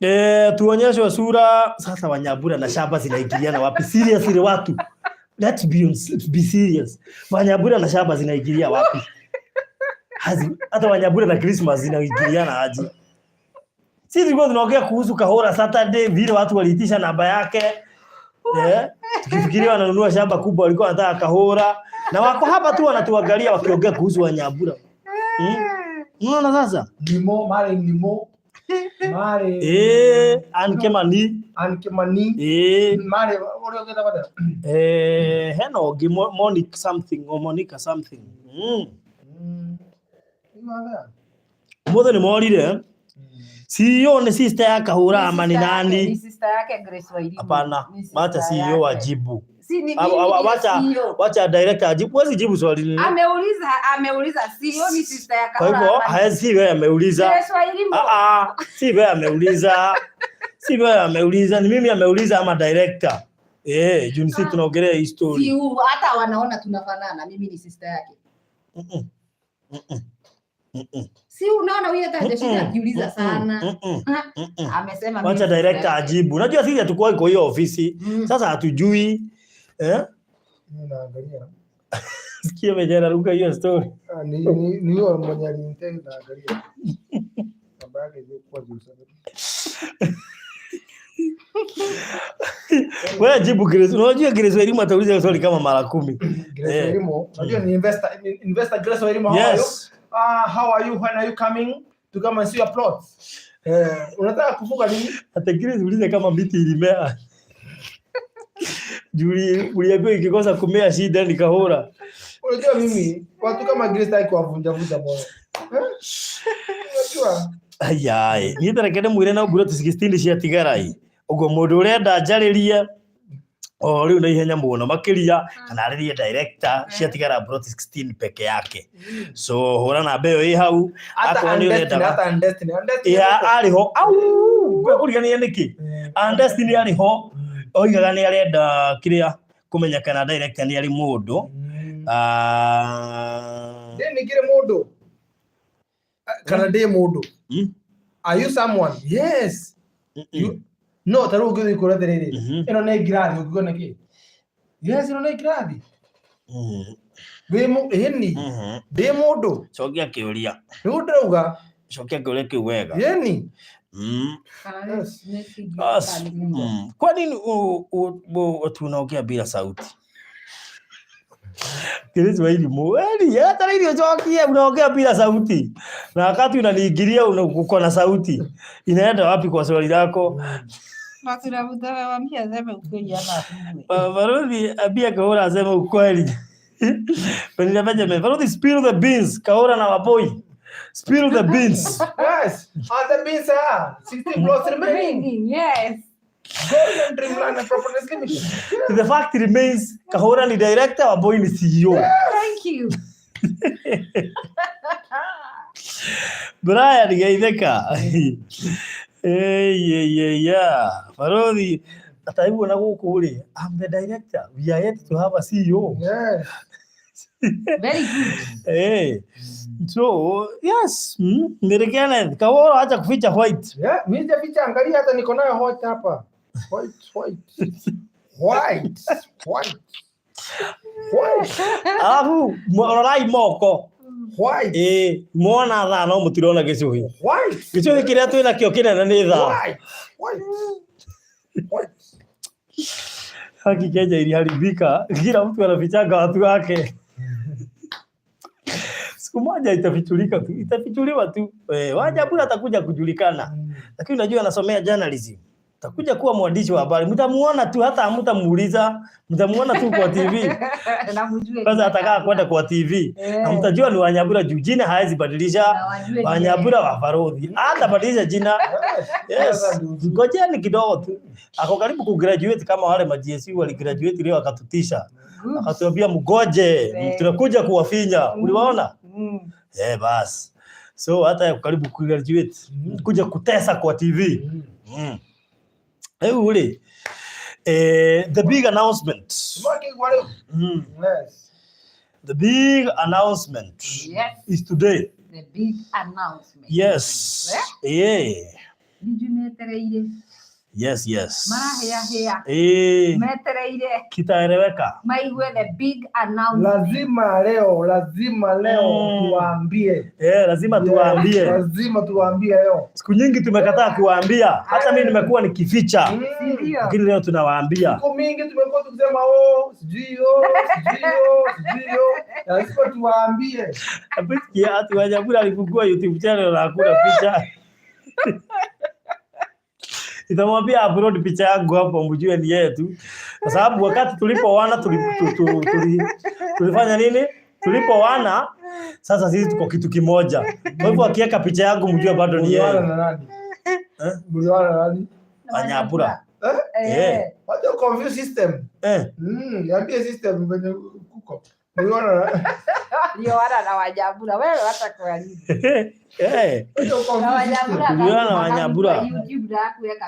Eh, tuonyeshwe sura sasa. Wanyambura na shamba zinaingiliana wapi? Seriously watu. Let's be, be serious. Wanyambura na shamba zinaingilia wapi? Hazi, hata Wanyambura na Christmas zinaingiliana aje? Sisi tulikuwa tunaongea kuhusu Kahora Saturday, vile watu waliitisha namba yake. Eh, tukifikiria wananunua shamba kubwa, walikuwa wanataka Kahora na wako hapa tu wanatuangalia wakiongea kuhusu Wanyambura. Unaona sasa? Nimo, marĩ Nimo. Marĩ Eh, Ann Kimani. Ann Kimani. Eh, Marĩ ũrĩa ũngĩ atĩa? eh, hena ũngĩ Monique something or Monica something. Mũthĩ nĩ morire. CEO nĩ sister ya Kahũra ama ni nani? Sister yake Grace Wairimu. Hapana, Ni sister wacha CEO yake. ajibu. Si ni mimi ndiye Wacha CEO. wacha director ajibu. Huwezi jibu swali lile. Ameuliza, ameuliza CEO ni sister ya Kwa Kahura. hivyo ama ni- haya si wewe ameuliza. Grace Wairimu. Ah ah, si wewe ameuliza. Si wewe ameuliza, ni mimi ameuliza ama director. Eh, juu sisi tunaongelea hii story. Si huu, hata wanaona tunafanana, mimi ni sister yake. Mm-mm. Mm-mm. Mm-mm. Si unaona huyu hata hajashinda Mm-mm. akiuliza sana. Mm-mm. Mm-mm. Amesema mimi Wacha ni sister director yake. ajibu. Unajua sisi hatukuwa kwa hiyo ofisi. Sasa hatujui. Eh? Mimi naangalia. Sikia vijana ruka hiyo story. Ah, ni huyo mwenye alinitega naangalia. Namba yake ilikuwa juu sana. Wewe jibu Grace. Unajua Grace Wairimu atauliza hiyo swali kama mara 10. Grace Eh. Wairimu, unajua ni investor, ni investor Grace Wairimu, how are you? Yes. Ah, how are you? When are you coming to come and see your plots? Eh, unataka kufuga nini? Hata Grace ulize kama miti ilimea. Juli uliambiwa ikikosa kumea shida ni Kahora. Unajua mimi watu kama Grace taki kuwavunja vunja moyo. Eh? Unajua? Ayai, niĩ ta reke ndĩmwĩre no mburoti 16 ciatigara ĩ. Ũguo mũndũ ũrenda njarĩrie O rĩu na ihenya mũno makĩria, kana arĩrie director, ciatigara plot 16 peke yake. So hũra namba ĩyo ĩ hau. Hata Akorwo nĩ Undestiny, ũrendaga. hata Undestiny, Undestiny Ya yuko. arĩ ho au ũriganĩire nĩkĩ? Undestiny arĩ ho, oigaga nĩ arenda kĩrĩa kũmenya kana director nĩ arĩ mũndũ. Ah, Ndĩ ningĩ mũndũ kana ndĩ mũndũ? Are you someone? Yes. No ta rĩu ũngĩthiĩ kũrĩa atĩrĩrĩ, ĩno nĩ ngirathi, ũngiuga nĩkĩ? Yes, ĩno nĩ ngirathi. Wĩ ĩni ndĩ mũndũ. Cokia kĩũria. Nĩguo ndĩrauga. Cokia kĩũria kĩu wega. Ĩni. Kana Yes. nĩ sijui As, kana nĩ mũndũ. Kwa nini watu unaongea bila sauti? Kile Swahili mweli, hata leo uchokie unaongea bila sauti. Na wakati unaniingilia uko na sauti. Inaenda wapi kwa swali lako? Waambie aseme ukweli ama afungwe. Baruthi ambia Kahura aseme ukweli. Penina Benjamin, Baruthi spill the beans, Kahura na Waboi. Spill the beans. Yes, and the beans are 16 plots remaining. Remaining, yes. Golden Dreamland and Properties Limited. The fact remains, Kahura ni director, Waboi ni CEO. Thank you. Brian Geitheka. Hey, yeah, yeah, yeah. Baruthi, ataibu na gũkũ rĩ, I'm the director. We are yet to have a CEO. Yes. Very good. Hey. So, yes. Mary Kenneth, Kahura acha kuficha white. Yeah, mimi sijaficha, angalia hata niko nayo white hapa. White, white. White, white. White, Alafu rorai moko. white. Mwona thaa no mũtirona gĩcũhĩ. White. Gĩcũhĩ kĩrĩa twĩ nakĩo kĩnene nĩ thaa. White, white. White. Haki Kenya iliharibika, kila mtu anafichanga watu wake. Siku moja itafichulika tu, itafichuliwa tu. Wajabura atakuja kujulikana. Lakini unajua anasomea journalism. Atakuja kuwa mwandishi wa habari. Mtamuona tu, hata hamtamuuliza, mtamuona tu kwa TV. Na mjue Kwanza atakaa kwenda kwa TV. Na mtajua ni Wanyabura juu jina hawezi badilisha. Na wajue ni Wanyabura wa Baruthi. Hata badilisha jina. Yes. Ngojeni kidogo tu. Ako karibu kugraduate kama wale ma GSU waligraduate leo akatutisha. Good. Akatuambia mgoje, tunakuja kuwafinya. Uliwaona? Bas. So hata karibu kugraduate, kuja kutesa kwa TV. Ule. The big announcement. Yes. The big announcement Yes. is today. The big announcement. Yes. Yeah. Nijui Yes, yes. Marahea hea. Metereire. Kitaeleweka. Maigue the big announcement. Lazima leo, lazima leo tuwaambie. Lazima tuwaambie. Lazima tuwaambie leo. Siku nyingi tumekataa kuwaambia. Hata mimi nimekuwa nikificha. Lakini leo tunawaambia. Siku mingi tumekuwa tukisema oh, sijui oh, sijui oh, sijui oh. Lazima tuwaambie. Hapo ati Wanyabura alifungua YouTube channel na hakuna picha. Nitamwambia upload picha yangu hapo mjue ni yeye tu. Kwa sababu wakati tulipoana tulifanya nini? Tulipoana sasa sisi tuko kitu kimoja. Kwa hivyo akiweka picha yangu mjue bado ni yeye. Mliwana na nani? Mliwana na nani? Wanyabura. Wacha confuse system. Niambie system venye kuko. Mliwana na Mliwana na Wanyabura. Wewe hata kwa nini? Mliwana na Wanyabura. YouTube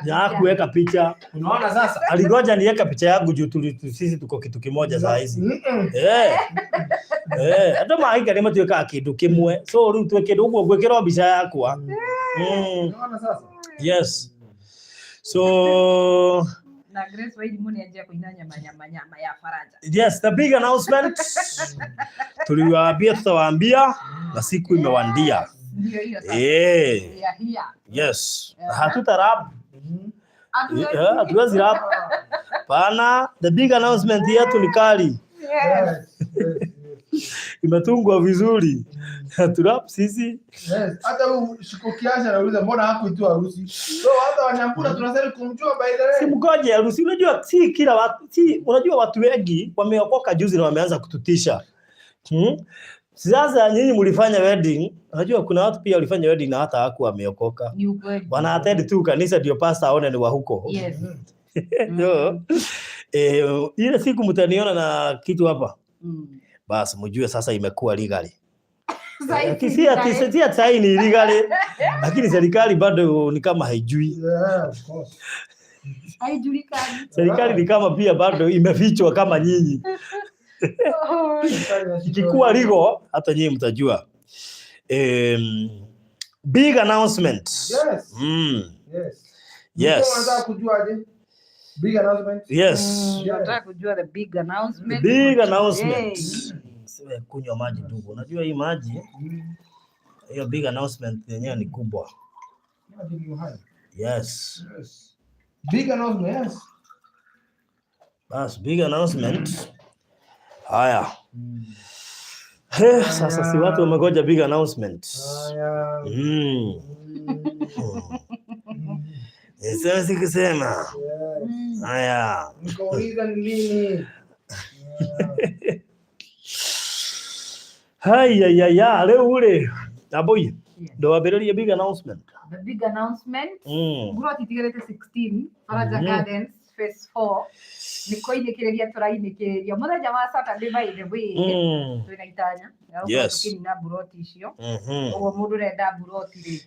na kuweka picha. Unaona sasa? Alingoja niweka picha yangu juu sisi tuko kitu kimoja saa hizi. Hata maika ni matuweka kindu kimwe. So riu tweke uguo ngwikira mbica yakwa. Unaona sasa? Yes. So na Grace Wairimu nĩ anjia kũina nyama nyama nyama ya Faraja. Yes, the big announcement. Tuliwaambia tutawaambia na siku imewandia. Ndio hiyo sasa. Yes. Hatutarab. Hatuwezi rap. Pana, the big announcement yetu ni kali. Yes. Imetungwa vizuri. Turap sisi. Yes. Hata huyu Shiko Kiasha anauliza mbona hakuitwa harusi? So hata Wanyambura tunasema kumjua by the way. Si mgoje harusi. Unajua si kila watu, si unajua watu wengi wameokoka juzi na wameanza kututisha. Sasa nyinyi mlifanya wedding, unajua kuna watu pia walifanya wedding na hata hawakuwa wameokoka. Ni ukweli. Wana attend tu kanisa ndio pastor aone ni wa huko. Yes. No. Ile siku mtaniona na kitu hapa, basi mjue sasa imekuwa legally. Sasa Si ati si ati sahi ni legally, lakini serikali bado ni kama haijui. Yeah, of course. Haijulikani. Serikali ni kama pia bado imefichwa kama nyinyi. Ikikuwa legal hata nyinyi mtajua. Big announcement. Yes. Yes. Yes. Unataka kujuaje? Big announcement. Yes. Nataka kujua the big announcement. Big announcement. Hey. Siwe kunywa maji ndugu. Unajua hii maji, hiyo big announcement yenyewe ni kubwa. Maji ni uhai. Yes. Yes. Big announcement, yes. Bas, big announcement. Haya. He, sasa si watu wamegoja big announcement. Haya. Sasa sikusema. Yes. Haya. Nikauliza ni lini? Haya ya ya leo ule. Aboy. Yes. Ndo wambĩrĩrie big announcement. The big announcement. Nguroti itigarĩte 16 Faraja Gardens phase 4 nĩ kũinĩkĩrĩria tũrainĩkĩrĩria mũthenya wa Saturday, by the way, twĩna itanya ya gũkorwo tũkĩnina mburoti icio. Ũguo mũndũ ũrenda mburoti rĩ,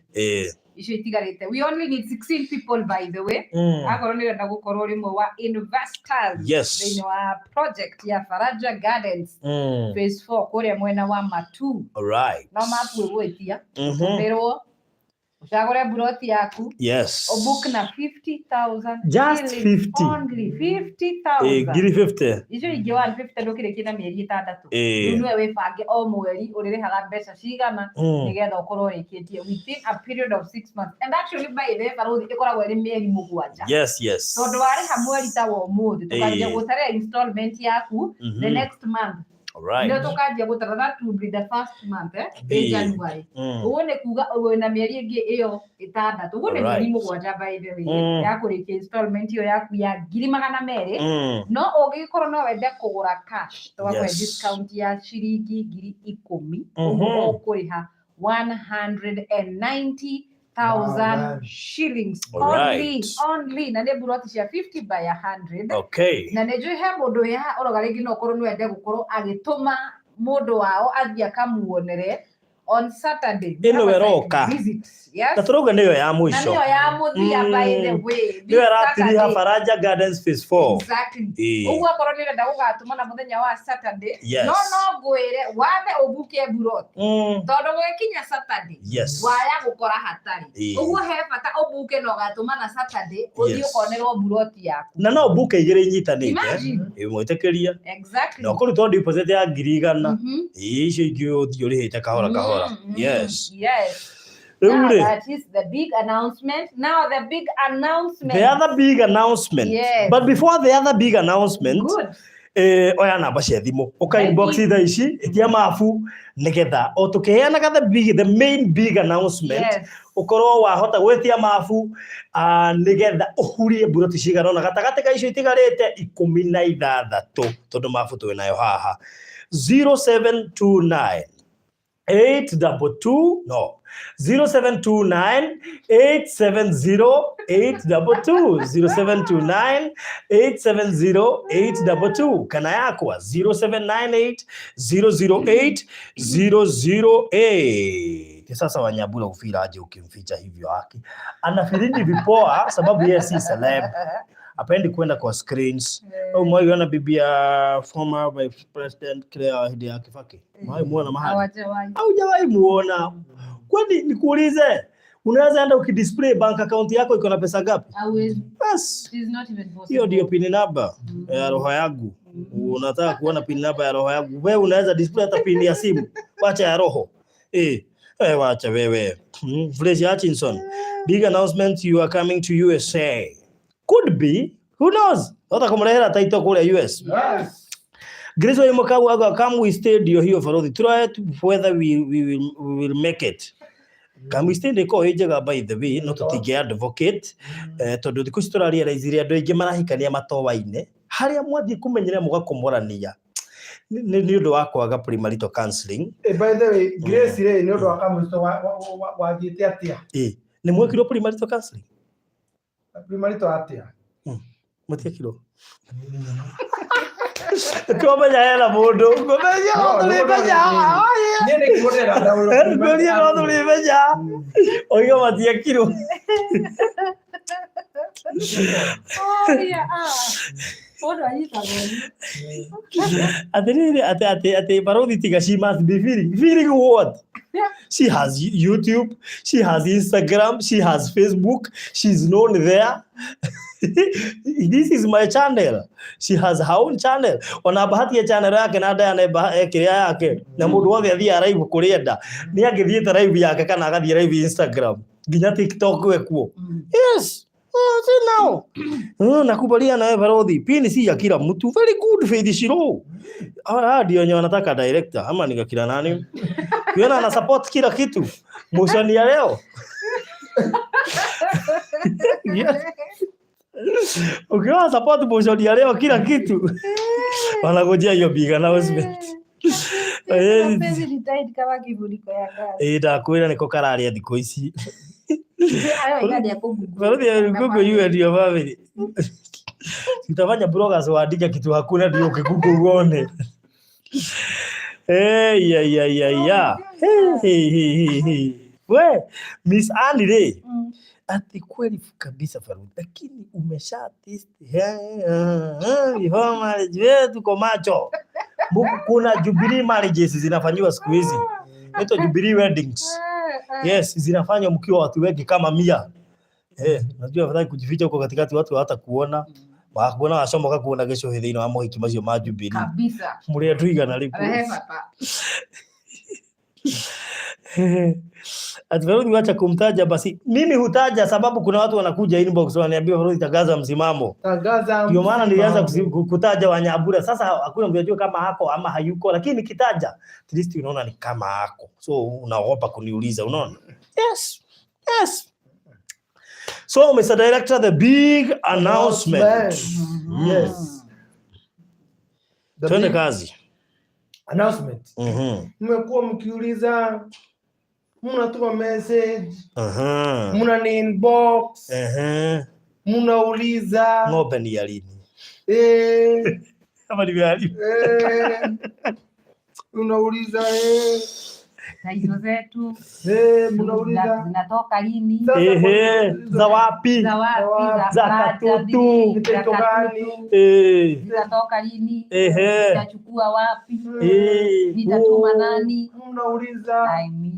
icio itigarĩte, we only need 16 people, by the way. Akorwo nĩ ũrenda gũkorwo rĩmwe wa investors thĩinĩ wa project ya Faraja Gardens phase 4 kũrĩa mwena wa Matu, no mapu ĩgwĩtia ũtũmĩrwo ũcagũre mburoti yaku, ũbook na 50,000 Just shillings 50. only. 50,000. Ngiri 50. Icio ingĩ 150 ndũkĩrĩkie na mĩeri 6. Rĩu nĩwe wĩbange o mweri ũrĩrĩhaga mbeca cigana nĩgetha ũkorwo ũrĩkĩtie within a period of 6 months. And actually, by the way, barũthi, ĩkoragwo ĩrĩ mĩeri 7, tondũ warĩha mweri ta wa ũmũthĩ, tũkanjia gũtarĩra installment yaku the next month. Nĩo tũkanjia gũtara, that will be the first month, ĩ January. Ũguo nĩ kuga wĩna mĩeri ĩngĩ ĩyo 6, ũguo nĩ mĩeri 7, by the way, ya kũrĩkia installment ĩyo yaku ya 200,000. No ũngĩgĩkorwo no wende kũgũra cash, tũgakũhe discount ya ciringi 10,000. Ũguo ũkũrĩha 190,000 shillings only. Only, na nĩ mburoti cia 50 by 100. Na nĩ njũĩ he mũndũ wĩ haha ũroga rĩngĩ no ũkorwo nĩ wende gũkorwo agĩtũma mũndũ wao athiĩ akamuonere on Saturday. We Ĩno have a site ĩroka. visit. Yes. Na tũrauga nĩyo ya Na mũico. nĩyo ya mũthia, by the way. This Nĩyo ĩratiriha Saturday. Faraja Gardens phase 4. Exactly. Ũguo akorwo nĩ ũrenda gũgatũma na mũthenya wa Saturday, no ngwĩre wambe ũbuke mburoti, tondũ gũgĩkinya Saturday waya gũkora hatarĩ. Ũguo he bata ũbuke na ũgatũma na Saturday ũthiĩ ũkonerwo mburoti yaku. Na no mbuke igĩrĩ inyitanĩte. Imagine. Ĩmwĩtĩkĩria. Na ũkũrutwo deposit ya 100,000. Icio ingĩ ũthiĩ ũrĩhĩte kahora kahora. Rĩu Now rĩ, that is the big announcement. Now the big announcement. The other big announcement. But before the other big announcement, oya namba cia thimũ ũka Ready. inbox thaa ici ĩtia mabu nĩgetha o tũkĩheanaga the main big announcement, ũkorwo wahota gwĩtia mabu, nĩgetha ũhurie mburoti cigana ũna gatagatĩ ka icio itigarĩte 16, tondũ mabu twĩ nayo haha. 0729 822, no, 0729 870 822, 0729 870 822, kana yakwa 0798 008 008. Sasa Wanyabura ufira aje ukimficha hivyo? Haki anafiringi vipoa sababu yeye si celeb, apendi kwenda kwa screens. Umewahi ona bibi ya former vice president Claire hĩndĩ ya Kibaki? Umewahi muona mahali? Hawajawahi. Haujawahi muona? Kwani nikuulize, unaweza enda ukidisplay bank account yako iko na pesa ngapi? Hauwezi. Bas, It is not even possible. hiyo ndio pin number ya roho yangu. Unataka kuona pin number ya roho yangu? Wewe unaweza display hata pin ya simu, wacha ya roho. Wacha wewe. Fraser Hutchinson, big announcement, you are coming to USA. Could be, who knows? Hata kumrehera title kule US. Grace wa Mukau aga, come we stay ndio hiyo farodhi. Try it whether we will make it. Come we stay ndiko ĩ njega, by the way, no tũtingĩ advocate, tondũ thikũ ici tũrarealize andũ aingĩ marahikania matoa-inĩ harĩa mwathiĩ kũmenyera mũgakomorania nĩ ũndũ wa kwaga premarital counseling. By the way, Grace rĩ, nĩ ũndũ wa kamũito wathiĩte atĩa? Nĩ mwekirwo premarital counseling? Premarital atĩa? Mutiekirwo. Kĩomenya hena mũndũ. Ngũmenya No, tũrĩmenya. Niĩ nĩ kiugo ndĩrenda download. Ngũria no tũrĩmenya. Oiga matiekirwo. Oh, yeah, ah. Mũndũ anyitagwo nĩ- Atĩrĩrĩ atĩ atĩ atĩ barothi tiga she must be feeling. Feeling what? She has YouTube, she has Instagram, she has Facebook, she's known there. This is my channel. She has her own channel. Ona bahati ya channel yake na Diana kĩrĩa yake na mũndũ wothe athiaga live kũrĩa enda nĩ angĩthiĩte live yake kana agathiĩ live Instagram nginya TikTok we kuo. Yes. Oh, see now. Nakubalia nawe barothi. Pini si ya kila mtu. Very good Faith Shiro. Ah, ndio wenye wanataka director ama ni kila nani? Ukiona ana support kila kitu. Motion ya leo. Yes. Ukiona support motion ya leo kila kitu. Wanagojea hiyo big announcement. Mapenzi ni tight kama kifuniko ya gasi. Eh, ndakwĩra nĩko kararĩa thikũ ici. Ayo igadi ya kũgoogle. Barothi ya Google you and your family. Utafanya bloggers waandike kitu hakuna ndio ukigoogle uone. Hey, ya ya ya ya. Hey, hey, hey, hey, hey. We, Miss Annie rĩ, ati kweli kabisa Farud, lakini umesha test before marriage, wewe tuko macho. Kuna Jubilee marriages zinafanyiwa siku hizi. Inaitwa Jubilee weddings. Yes, zinafanywa mkiwa watu wengi kama 100. Eh, najua afadhali kujificha huko katikati watu hata kuona. Wakuona wacomoka kuona gĩcũhĩ thĩinĩ wa mohiki macio ma Jubilee. Kabisa. Mũrĩ andũ igana rĩku. Rehe bata. Ati Faruthi wacha kumtaja basi. Mimi hutaja sababu kuna watu wanakuja inbox wananiambia Faruthi tangaza msimamo. Tangaza Ndio maana nilianza msimamo. kutaja Wanyabura. Sasa hakuna mtu anajua kama hako ama hayuko, lakini nikitaja at least unaona ni kama hako. So unaogopa kuniuliza, unaona? Yes. Yes. So Mr. Director, the big announcement. Yes. The Twende big kazi. announcement. Mmekuwa mkiuliza, mnatuma message, mna ni inbox, mnauliza Ng'ombe ni ya lini? Kama ni ya lini? Unauliza Na hizo zetu mnauliza zinatoka lini? Sasa Ehe, za wapi? Za wapi? Za Za katutu. za Kitu gani? katutu. Zitatoka lini? Zitachukua wapi? Nitatuma nani? Mnauliza I mean,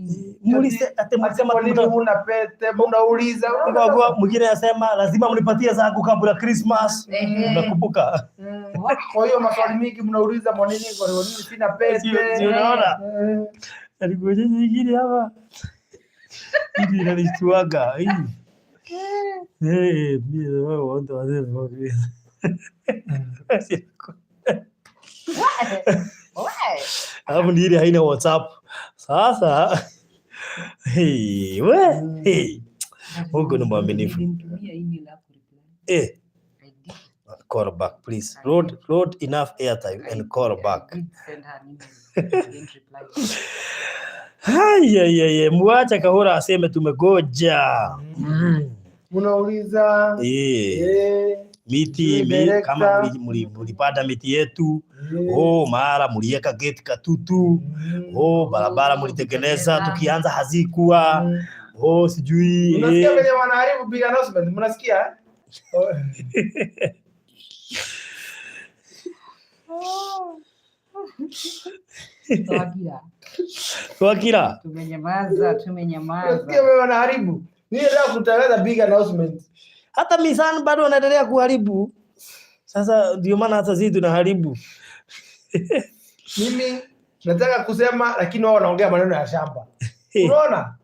Ati mlisema kwa nini huna pete, mnauliza kwa mwingine anasema lazima mnipatie zangu kabla Christmas. Unakumbuka? Kwa hiyo maswali mingi mnauliza, kwa nini kwa nini sina pete? Si unaona? Alikuja nyingine hapa. Hii inanishtuaga hii. Eh, mimi wewe wote wazee. Alafu ni ile haina WhatsApp. Sasa hey, we hey. Mungu ni mwaminifu. Nilimtumia email hakureply. I did. Call back please. Load enough airtime and call back. I did send her an email. She didn't reply. Haya ya ya, muacha Kahura aseme tumegoja. Mnauliza Miti Director. kama mlipanda miti yetu, oh mara mliweka gate Katutu, oh barabara mlitengeneza tukianza hazikuwa, oh sijui Mnasikia venye wanaharibu big announcement, mnasikia? Twakira. Twakira. Tumenyamaza, tumenyamaza. Mnasikia venye wanaharibu. Mimi nataka kutangaza big announcement. Hata Nissan bado wanaendelea kuharibu. Sasa ndio maana hata sisi tunaharibu. Mimi nataka kusema lakini wao wanaongea maneno ya shamba. Unaona?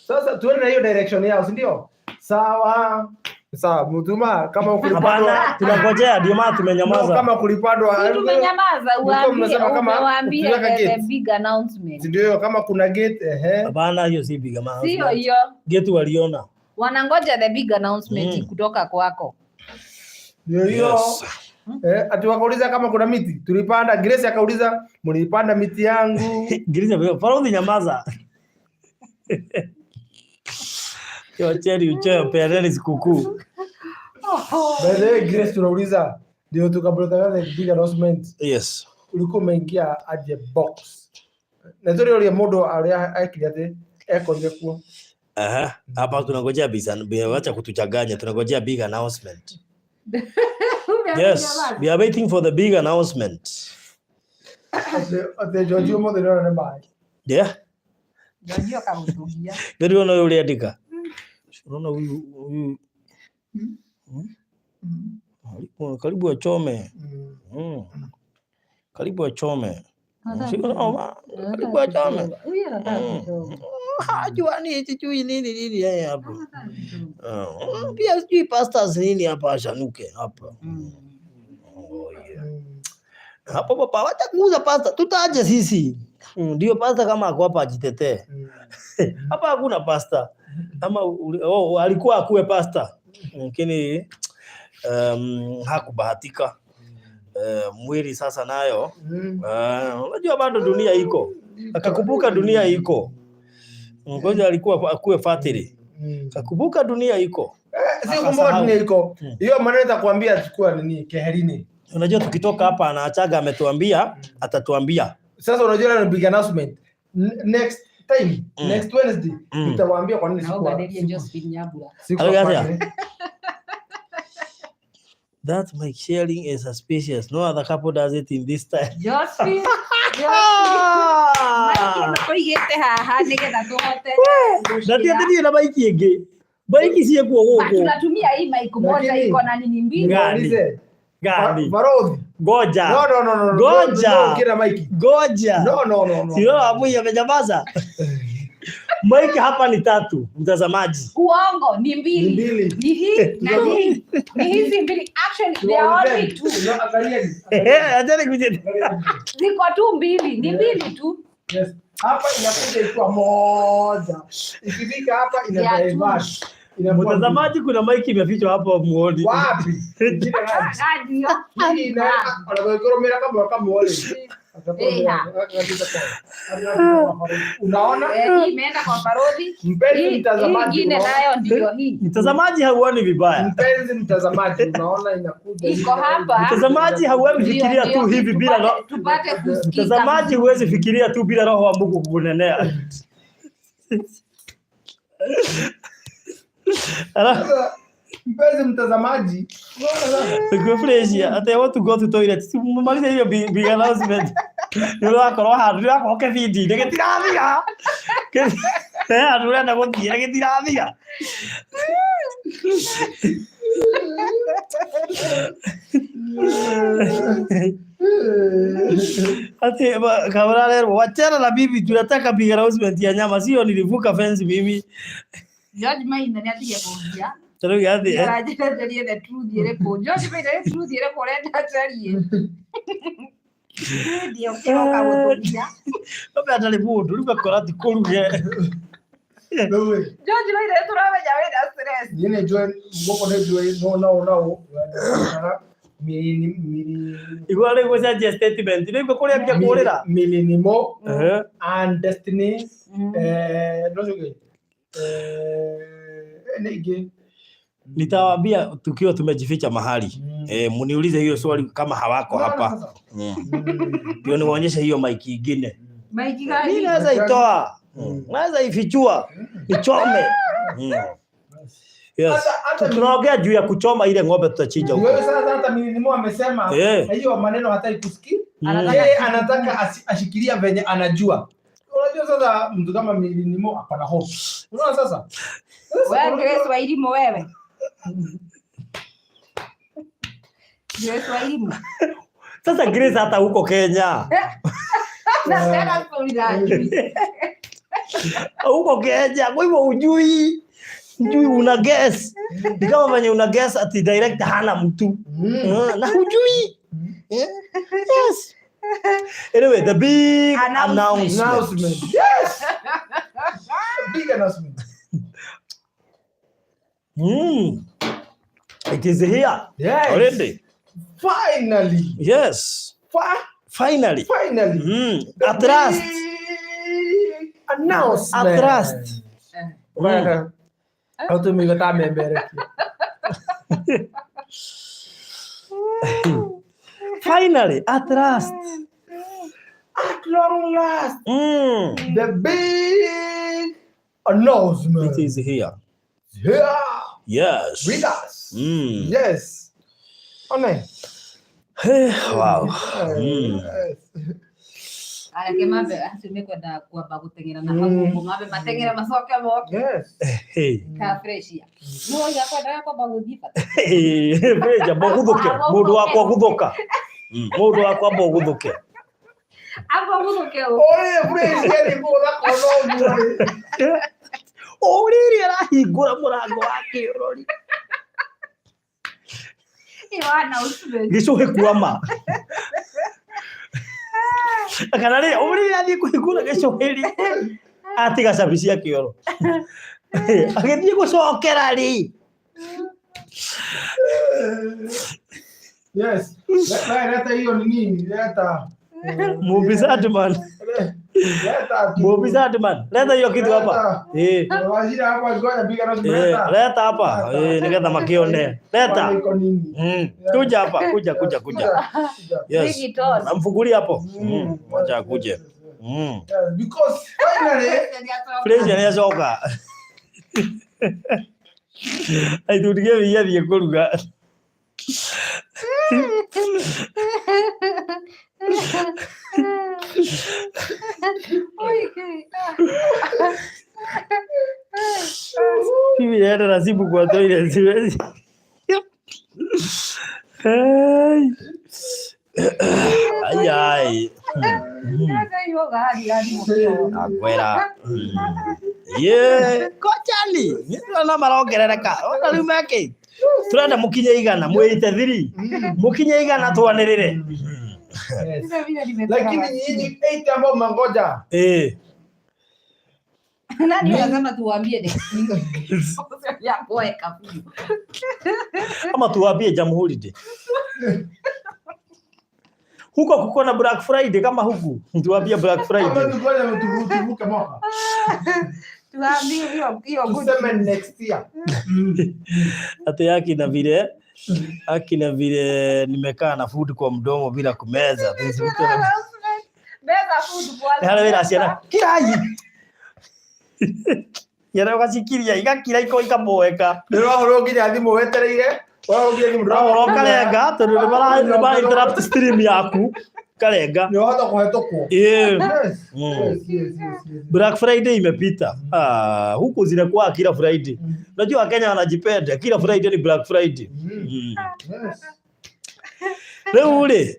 Sasa tuende na hiyo direction yao, si ndio? Sawa. Sawa, mtuma kama kulipandwa. Hapana, tunangojea ndio maana tumenyamaza. No, kama kulipandwa. Si tumenyamaza, Mlikuwa mnasema kama uwaambie ukiweka the gate. big announcement. Si ndio kama kuna gate ehe. Hapana, hiyo si big announcement. Sio hiyo. Gate waliona. Wanangoja the big announcement kutoka kwako. Ndio hiyo. Yes. Ati wakauliza kama kuna miti tulipanda. Grace akauliza mlipanda miti yangu. Grace, Farodhi nyamaza. Wacheni uchoyo, peaneni sikukuu. By the way, Grace, tunauliza ndio tukatangaza big announcement. Yes. Ulikuwa umeingia aje box? Na turi uria mundu aria ekire ati ekorire kuo. Aha. Hapa tunangojea big, wacha kutuchanganya, tunangojea big announcement. Yes, we are waiting for the big announcement. Ati George umuthi nĩ nĩ maĩ. Yeah. George akagutugia. Ndio unaona yule andika. Unaona huyu huyu. Hmm? Karibu achome. Karibu achome. Karibu achome. Huyu anataka kuchoma. Hajua ni sijui nini nini yeye hapo. Pia sijui pastors nini hapa ashanuke hapa. Oh, yeah. Hapo papa wacha kuuza pasta, tutaje sisi. Ndio pasta kama ako hapa ajitetee. Hapa hakuna pasta. Ama oh, alikuwa akuwe pasta. Lakini hakubahatika. Mwili sasa nayo unajua bado dunia iko. Akakumbuka dunia iko. Ngoja alikuwa akuwe fatiri. Akakumbuka dunia iko. Si kumbuka dunia iko. Hiyo maneno nitakwambia chukua nini keherini. Unajua tukitoka hapa anaachaga ametuambia atatuambia. Sasa unajua ni big announcement. Next time, next Wednesday nitawaambia kwa nini sikuwa. That my sharing is suspicious. No other couple does it in this time. Josephine. Mike haha nigetha tuhote. Na ti ati niĩ na maiki ĩngĩ. Maiki ciĩkuo gũkũ. Tunatumia hii mic moja iko na nini mbili. Gani? Gani? Barodhi. Goja. No, no, no, no. Goja. Kila maiki. Goja. No, no, no, no. Sio hapo amenyamaza. Maiki hapa ni tatu, mtazamaji. Uongo ni mbili. Ni hii na hii. Ni hizi mbili. Actually they are only two. Achana kuje. Ziko tu mbili, ni mbili tu. Yes. Hapa inakuja ikiwa moja. Ikifika hapa ina divert. Mtazamaji, kuna maiki imefichwa hapo muoni. Wapi? Hii ina anakoromera kama kama wale. Unaona? Imeenda kwa parodi. Mpenzi mtazamaji, nyingine nayo ndio hii. Mtazamaji hauoni vibaya. Mpenzi mtazamaji, unaona inakuja. Iko hapa. Mtazamaji hauwezi fikiria tu hivi bila tupate kusikia. Mtazamaji huwezi fikiria tu bila roho wa Mungu kukunenea. Mpenzi mtazamaji, unaona ati I want to go to toilet. Maliza hiyo big announcement. Nĩ ũrakorwo handũ nĩ ũrakorwo kĩbindi-inĩ gĩtirathira. Handũ ũrenda gũthiĩ na gĩtirathira. Ati kabla leo wachana na bibi, tunataka big announcement ya nyama, sio nilivuka fence mimi. George Maina nĩ atige kũngia. Tarĩu yathi Aranjĩra njarie the truth ĩrĩkũ. George Maina nĩ truth ĩrĩkũ ũrenda njarie? Ndio kĩroka gũtũgia. Kumbe atarĩ mũndũ rĩu akora ti kũruge. George Maina nĩ tũramenya wĩna stress. Niĩ nĩ njũĩ gũkũ nĩ njũĩ no no no Igua rĩu gũcenjia statement rĩu kũrĩa mbia kũrĩra. Milinimo and Destiny no cuge nĩ ingĩ. Nitawaambia tukiwa tumejificha mahali. Mniulize hiyo swali kama hawako hapa. Ndio niwaonyeshe hiyo maiki ingine. Maiki gani? Mimi naweza itoa. Naweza ifichua. Nichome. Yes. Tunaongea juu ya kuchoma ile ng'ombe tutachinja huko. Wewe sasa hata Milinimo amesema hiyo maneno hataki kusikia. Yeye anataka ashikilia venye anajua. Unajua sasa mtu kama Milinimo hapana hope. Unaona sasa? Wewe Grace Wairimu wewe. Grace Wairimu. Sasa Grace hata huko Kenya. Na tena story. Huko Kenya, kwa hivyo hujui. Hujui una guess. Ni kama venye una guess ati direct hana mtu. Na hujui. Yes. Anyway, the big announcement. Yes. Big announcement. It is here. Yes. Already. Finally. Yes. Finally. Finally. At last. Announcement. At last. Finally, at last. At long last, the big announcement. It is here. Here. Yes. With us. Yes. One. Hey, wow. Yes. Areke mambe acio mekwenda kwamba gũteng'era na hau ũguo mambe mateng'ere macoke moke. Yes. Hey. Ka freshia. No ya kwendaga kwamba gũthiĩ bata. Hey, Freja, mboguthuke. Mũndũ wakwa guthuka. Mũndũ wakwa mboguthuke. Amba gũthũke ũ. Ore fresh ni gũtha kono ũguo. O rĩrĩ arahingũra mũrango wa kĩorori. Ĩyo announcement. Gĩcũhĩ kuama. Kana rĩ, o rĩrĩ athiĩ kũhingũra gĩcũhĩ rĩ, atiga cabi cia kĩoro. Agĩthiĩ gũcokera rĩ. Yes. Leta hiyo nini? Leta. Mubisa Adman. Leta. Mubisa Adman. Leta hiyo kitu hapa. Eh. Waziri hapa ngoja piga na Eh, leta hapa. Eh, nigetha makione. Leta. Iko nini? Kuja hapa, kuja kuja kuja. Yes. Bring it on. Namfungulia hapo. Wacha akuje. Because finally Fresh nĩ acoka. Aithurige wĩia thiĩ kũruga. Mimi naenda na simu kwa toilet siwezi. Hey. Ai ai. Akwera. Ye, kochani. Nĩ marongerereka. Ona rĩu meke. Turenda mũkinye igana mwĩite thiri. Mũkinye igana twanĩrĩre. Yes. Lakini nyinyi eight ambao mnangoja. Eh. Nani anasema tuwaambie next week? Ya kuweka biũ. Ama tuwaambie Jamhuri Day. Huko kuko na Black Friday kama huku. Tuwaambie Black Ama Friday. tungoje tuvuke mwaka. Tuwaambie hiyo hiyo good. Tuseme next year. Ati akina vile nimekaa na food kwa mdomo bila kumeza. Meza food kwanza. Harĩa wĩra ciana kirai. Ciana ũgacikiria igakira iko ikaboeka. Nĩ ũrahũrwo nginya thimũ wetereire. Ũrahũrwo nginya thimũ Ũrahũra ũkarenga tondũ nĩ mara interrupt stream yaku. Karenga. Nĩ ũhota kũhetũkwo. Ĩĩ. Yes. Yes, yes, yes, yes. Black Friday imepita. Ah, huku zinakuwa kila Friday. Unajua Wakenya wanajipenda, kila Friday ni Black Friday. Yes. Rĩu rĩ,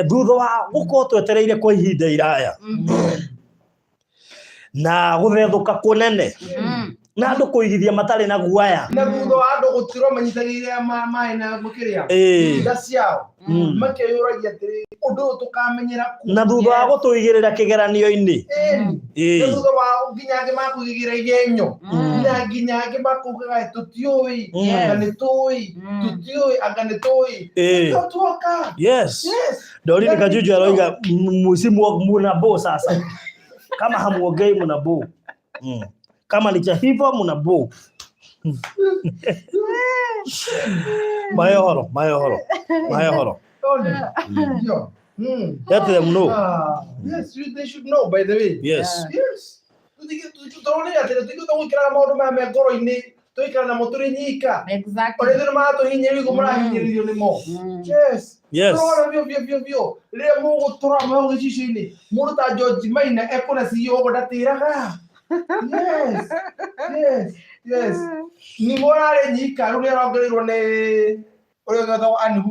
thutha wa gũkorwo twetereire kwa ihinda iraya na gũthethũka kũnene na andũ kũigithia matarĩ na guaya. Na thutha wa andũ gũtirwo manyitanĩire maĩ na gũkĩrĩa nda ciao makeyũragia atĩrĩ ũndũ ũyũ tũkamenyera kũ? Na thutha wa gũtũigĩrĩra kĩgeranio-inĩ. Ĩni. Na thutha wa nginya angĩ makũigĩrĩra igenyo na nginya angĩ makugaga tũtiũĩ anga nĩ tũĩ tũtiũĩ anga nĩ tũĩ Nĩkĩo tuoka. Yes. Yes. Dorine Kajuju aroiga msimu muna bo sasa. Kama hamuongei muna bo. Kama ni cha hivyo muna bo. Mahe horo, mahe horo. Mahe horo. Ndio. Let them know. Yes, they should know by the way. Yes. Yes. Tũronire atĩ tũtingĩhota gũikara maũndũ maya me ngoro-inĩ tũikara namo tũrĩ nyika. Exactly. Ona ithuĩ nĩ maratũhinyĩrĩria ũguo marahinyĩrĩrio nĩmo. Yes. Yes. Tũrona biũ biũ biũ biũ rĩrĩa mũgũtũra mwĩ gĩcicio-inĩ mũndũ ta George Maina ekũna CEO ũguo ndatĩraga. Yes. Yes. Yes. Nĩ mũrarĩ nyika rĩu nĩ arongereirwo nĩ ũrĩa wetagwo Ann Hu.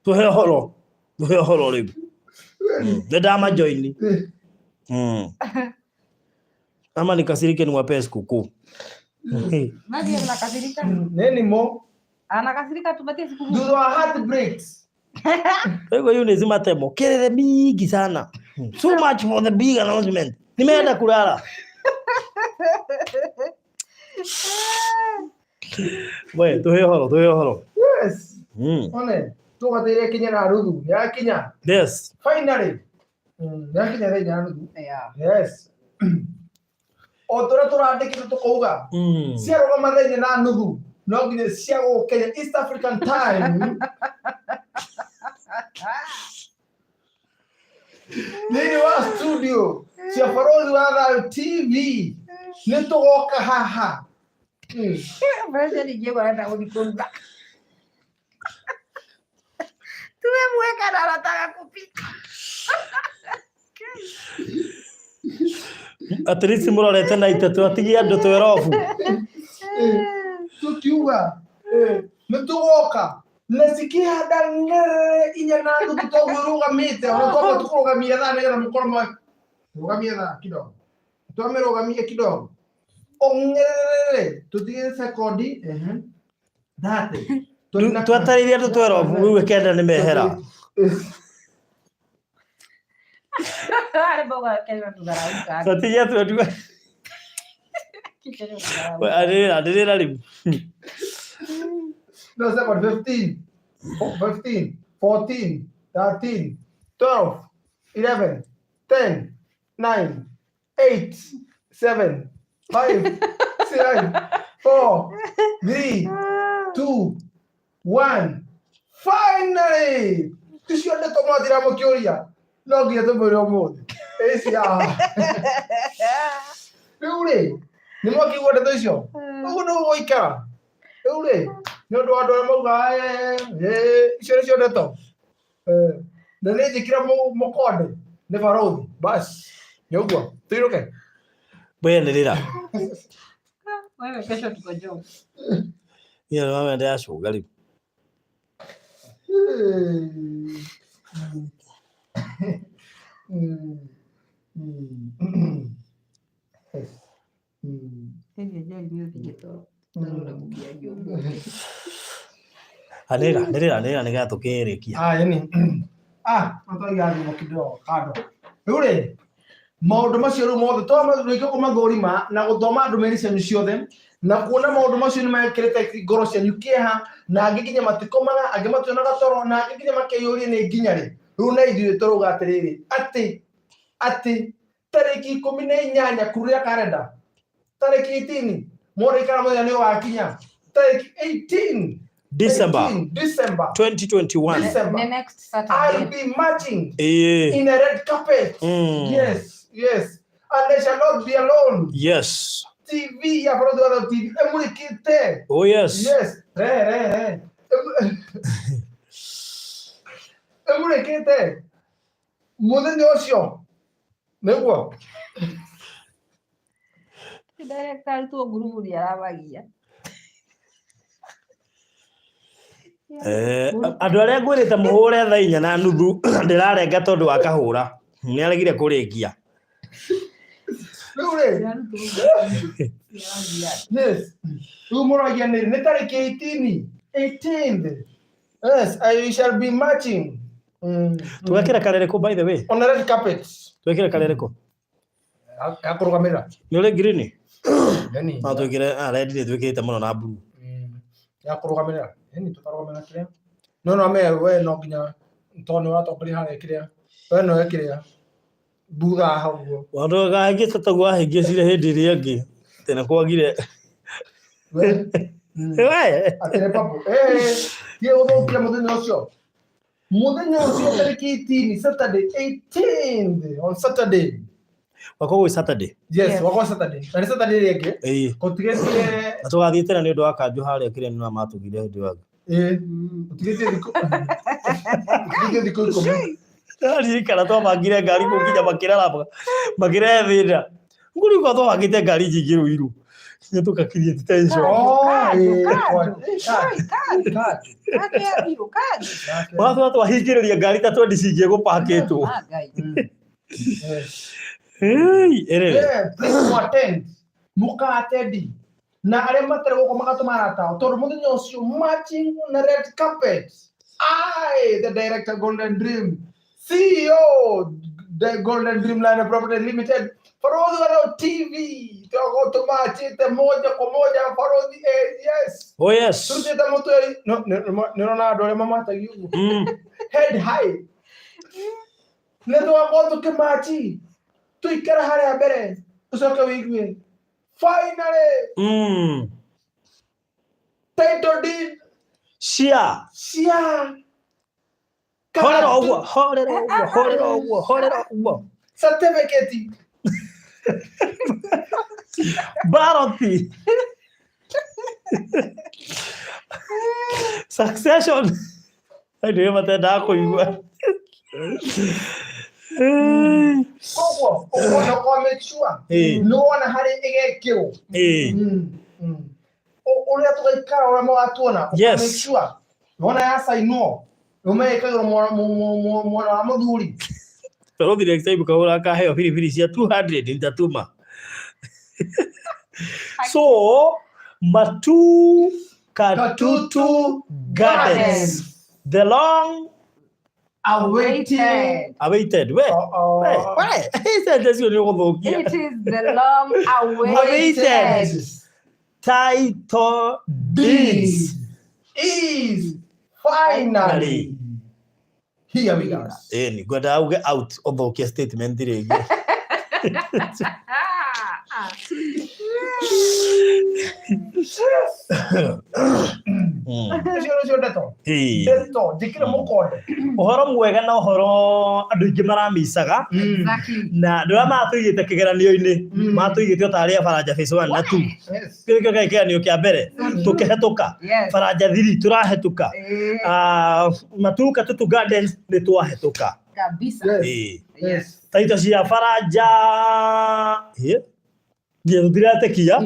Tũhe ũhoro. Tũhe ũhoro rĩu. Nĩ ndamajoini. Ama nikasirike niwapee sikukuu. Nani anakasirika? Nĩ mo. Anakasirika tupatie sikukuu. Thutha wa heartbreaks. Kwa hiyo ni matemo. Kelele mingi sana. So much for the big announcement. Nimeenda kulala. We, tuhe ũhoro, tuhe ũhoro. Yes. One, tũgwateire kinya na ruthu. Nĩyakinya. Yes. Finally. Nĩyakinya thaa inya na nuthu. Yeah. Yes. O ta ũrĩa tũrandĩkĩte tũkauga ciarũgama thaa inya na nuthu no nginya cia gũkũ Kenya East African time thĩinĩ wa studio cia Barothi wa Thayũ TV nĩ tũgoka haha. President ningĩ arenda gũthiĩ kũruga. Tumemweka na anataka kupika. At least mũrorete na itatũ atigie andũ twerobu. Tukiuga nĩ tũgoka na cikĩhanda ng'ere inya na nuthu toguo ĩrũgamĩte ona twamba tũkũrũgamia thaa nĩgetha mũkorwo mwa rũgamia thaa kidogo twamĩrũgamia kidogo ong'erere tũtige sekondi ehe thate Twetereire andũ twerobu rĩu kenda nĩ mehera. Arĩ mboga Kenya tũgarauka. Twatigia twerobu. Kenya tũgarauka. Anĩrĩra anĩrĩra rĩu. No, second, 15, 15, 14, 13, 12, 11, 10, 9, 8, 7, 5, 6, 4, 3, 2, 1. Finally! Ticio ndeto mwathira mũkĩũria no nginya tũmwĩre ũmũthĩ ĩci haha rĩu rĩ nĩ mwakĩigua ndeto icio ũguo nĩguo gũikara rĩu rĩ nĩ ũndũ wa andũ arĩa maugaga "Eh, icio nĩcio ndeto Eh, na nĩ njĩkĩra mũkonde nĩ barothi bas nĩ ũguo tũinũke We anĩrĩra. Wewe kesho tuko job. Niĩ nĩ wamende acũnga rĩu. Hivi ajali nĩ ũthiĩ toro. Ndarora mũkĩaria ũmũthĩ. Anĩrĩra anĩrĩra anĩrĩra nĩgetha tũkĩrĩkia. Ah, yani ah matwaiga thimũ kidogo kando rĩu rĩ maũndũ macio rĩu mothe twarĩkia kũmathũrima na gũthoma ndũmĩrĩri cianyu ciothe na kuona maũndũ macio nĩ mekĩrĩte ngoro cianyu kĩeha na angĩ nginya matikomaga angĩ mationaga toro na angĩ nginya makeyũria nĩ nginya rĩ rĩu na ithuĩ tũrauga atĩrĩrĩ atĩ atĩ tarĩki 18 kurũria karenda tarĩki 18 mũndũ ikara mũthenya nĩ ũgakinya tarĩki 18 December 18 December 2021. December. Nĩ next I'll Saturday. be marching Ĩĩ. in a red carpet. Yes, yes. And I shall not be alone. Yes. TV ya Barothi wa Thayũ TV emurikite. Oh yes. Yes. Re re re. Emurikite. Muthenya ũcio nĩguo Director arutwo ngurubu nĩ aramagia. Eh, andũ arĩa ngwĩrĩte mũhũre thaa inya na nuthu ndĩrarenga tondũ wa kahũra nĩ aregire kũrĩkia. Rĩu rĩ Arutwo ngurubu nĩ aramagia. Yes. Rĩu mũragia nĩ nĩ tarĩki 18. 18th. Yes, I shall be marching. Tũgekĩra karĩrĩkũ by the way? On a red carpet. Twekĩre karĩrĩkũ? Ya kũrũgamĩrĩra. Nĩ ũrĩ green? Yani. No twĩkĩre ah, red nĩ twĩkĩrĩte mũno na blue. Ya kũrũgamĩrĩra yani tũkarũgamĩrĩra kĩrĩa no no me we no nginya tondũ nĩ ũratongoria harĩa kĩrĩa we no kĩrĩa thutha haha ũguo Wandũ gahĩngĩca taguo wahĩngĩcire hĩndĩ ĩrĩa ĩngĩ tene kwagire. We. We. Atĩrĩ papo. Eh, tie gũthũkia mũthenya ũcio. Mũthenya ũcio tarĩki 18, Saturday 18th on Saturday. Wakorwo gwĩ Saturday. Yes, Yes. wakwa Saturday. Na nĩ Saturday ĩrĩa ĩngĩ. Ĩĩ. Gũtigĩtie Na tũgathiĩ tene nĩ ũndũ wa kanjũ harĩa kĩrĩa nĩ matugire hĩndĩ ĩyo. eh gũtigĩtie thikũ gũtigĩtie thikũ 10. Ndirikana twabangire ngari kũu nginya makĩrarama makĩrehe thĩna. Ngũrigwo twabangĩte ngari nyingĩ Ruiru. Nginya tũka create tension. Oh, Kanjũ, eh, kanjũ. kanjũ. Kanjũ. Kanjũ. Kanjũ, kanjũ. Watwa twahingĩrĩria ngari ta twendi cingĩgũpakĩtwo. Ah, Ngai. Yes. Hey, ĩrĩrĩ. Yeah, please mu attend. Muka attendi. Na arĩa matarĩ gũkũ magatũma arata ao tondũ mũthenya ũcio marching on a red carpet. I, the director Golden Dream, CEO the Golden Dream Line Property Limited, Barothi wa Thayũ TV, tũgakorwo tũmachĩte moja kwa moja Barothi, eh, yes. Oh yes. Tũrutĩte mũtwe, no, nĩ ũrona andũ arĩa mamatagia ũguo head high nĩ twakorwo tũkĩmachi tũikare harĩa mbere ũcoke wĩigue Finally, title deed Cia cia horera ũguo, horera ũguo, horera ũguo, horera ũguo. Certificate. Baroti succession, andũ ĩyo matendaga kũigua. Koguo ũkona kwa make sure nĩ wona harĩa ĩgekĩrwo. Ũrĩa tũgaikara, ũrĩa mũgatuona. Make sure wona yacainwo ũmekagĩrwo mwana wa mũthuri. Torothi next time kahũra akaheo biribiri cia 200 nitatuma. So Matu Katutu Gardens, the long awaited. Awaited. We Oh, we we sentence ĩyo nĩ ũgũthũkia. It is the long awaited Awaited. Title deeds is finally here with us. Ĩni ngwendaga uge out ũthũkie statement rĩngĩ. Icio nĩcio ndeto. Ndeto njĩkĩre mũkonde. Ũhoro mwega na ũhoro andũ aingĩ maramicaga na andũ arĩa matũigĩte kĩgeranio-inĩ, matũigĩte o tarĩ a Baranja phase 1 na 2. Kĩrĩ kĩo kĩarĩ kĩgeranio kĩa mbere tũkĩhetũka. Baranja 3 tũrahetũka. Ah, Matuu Katutu Gardens nĩ twahetũka. Kabisa. Taito cia Baranja nginya tũtiratekia.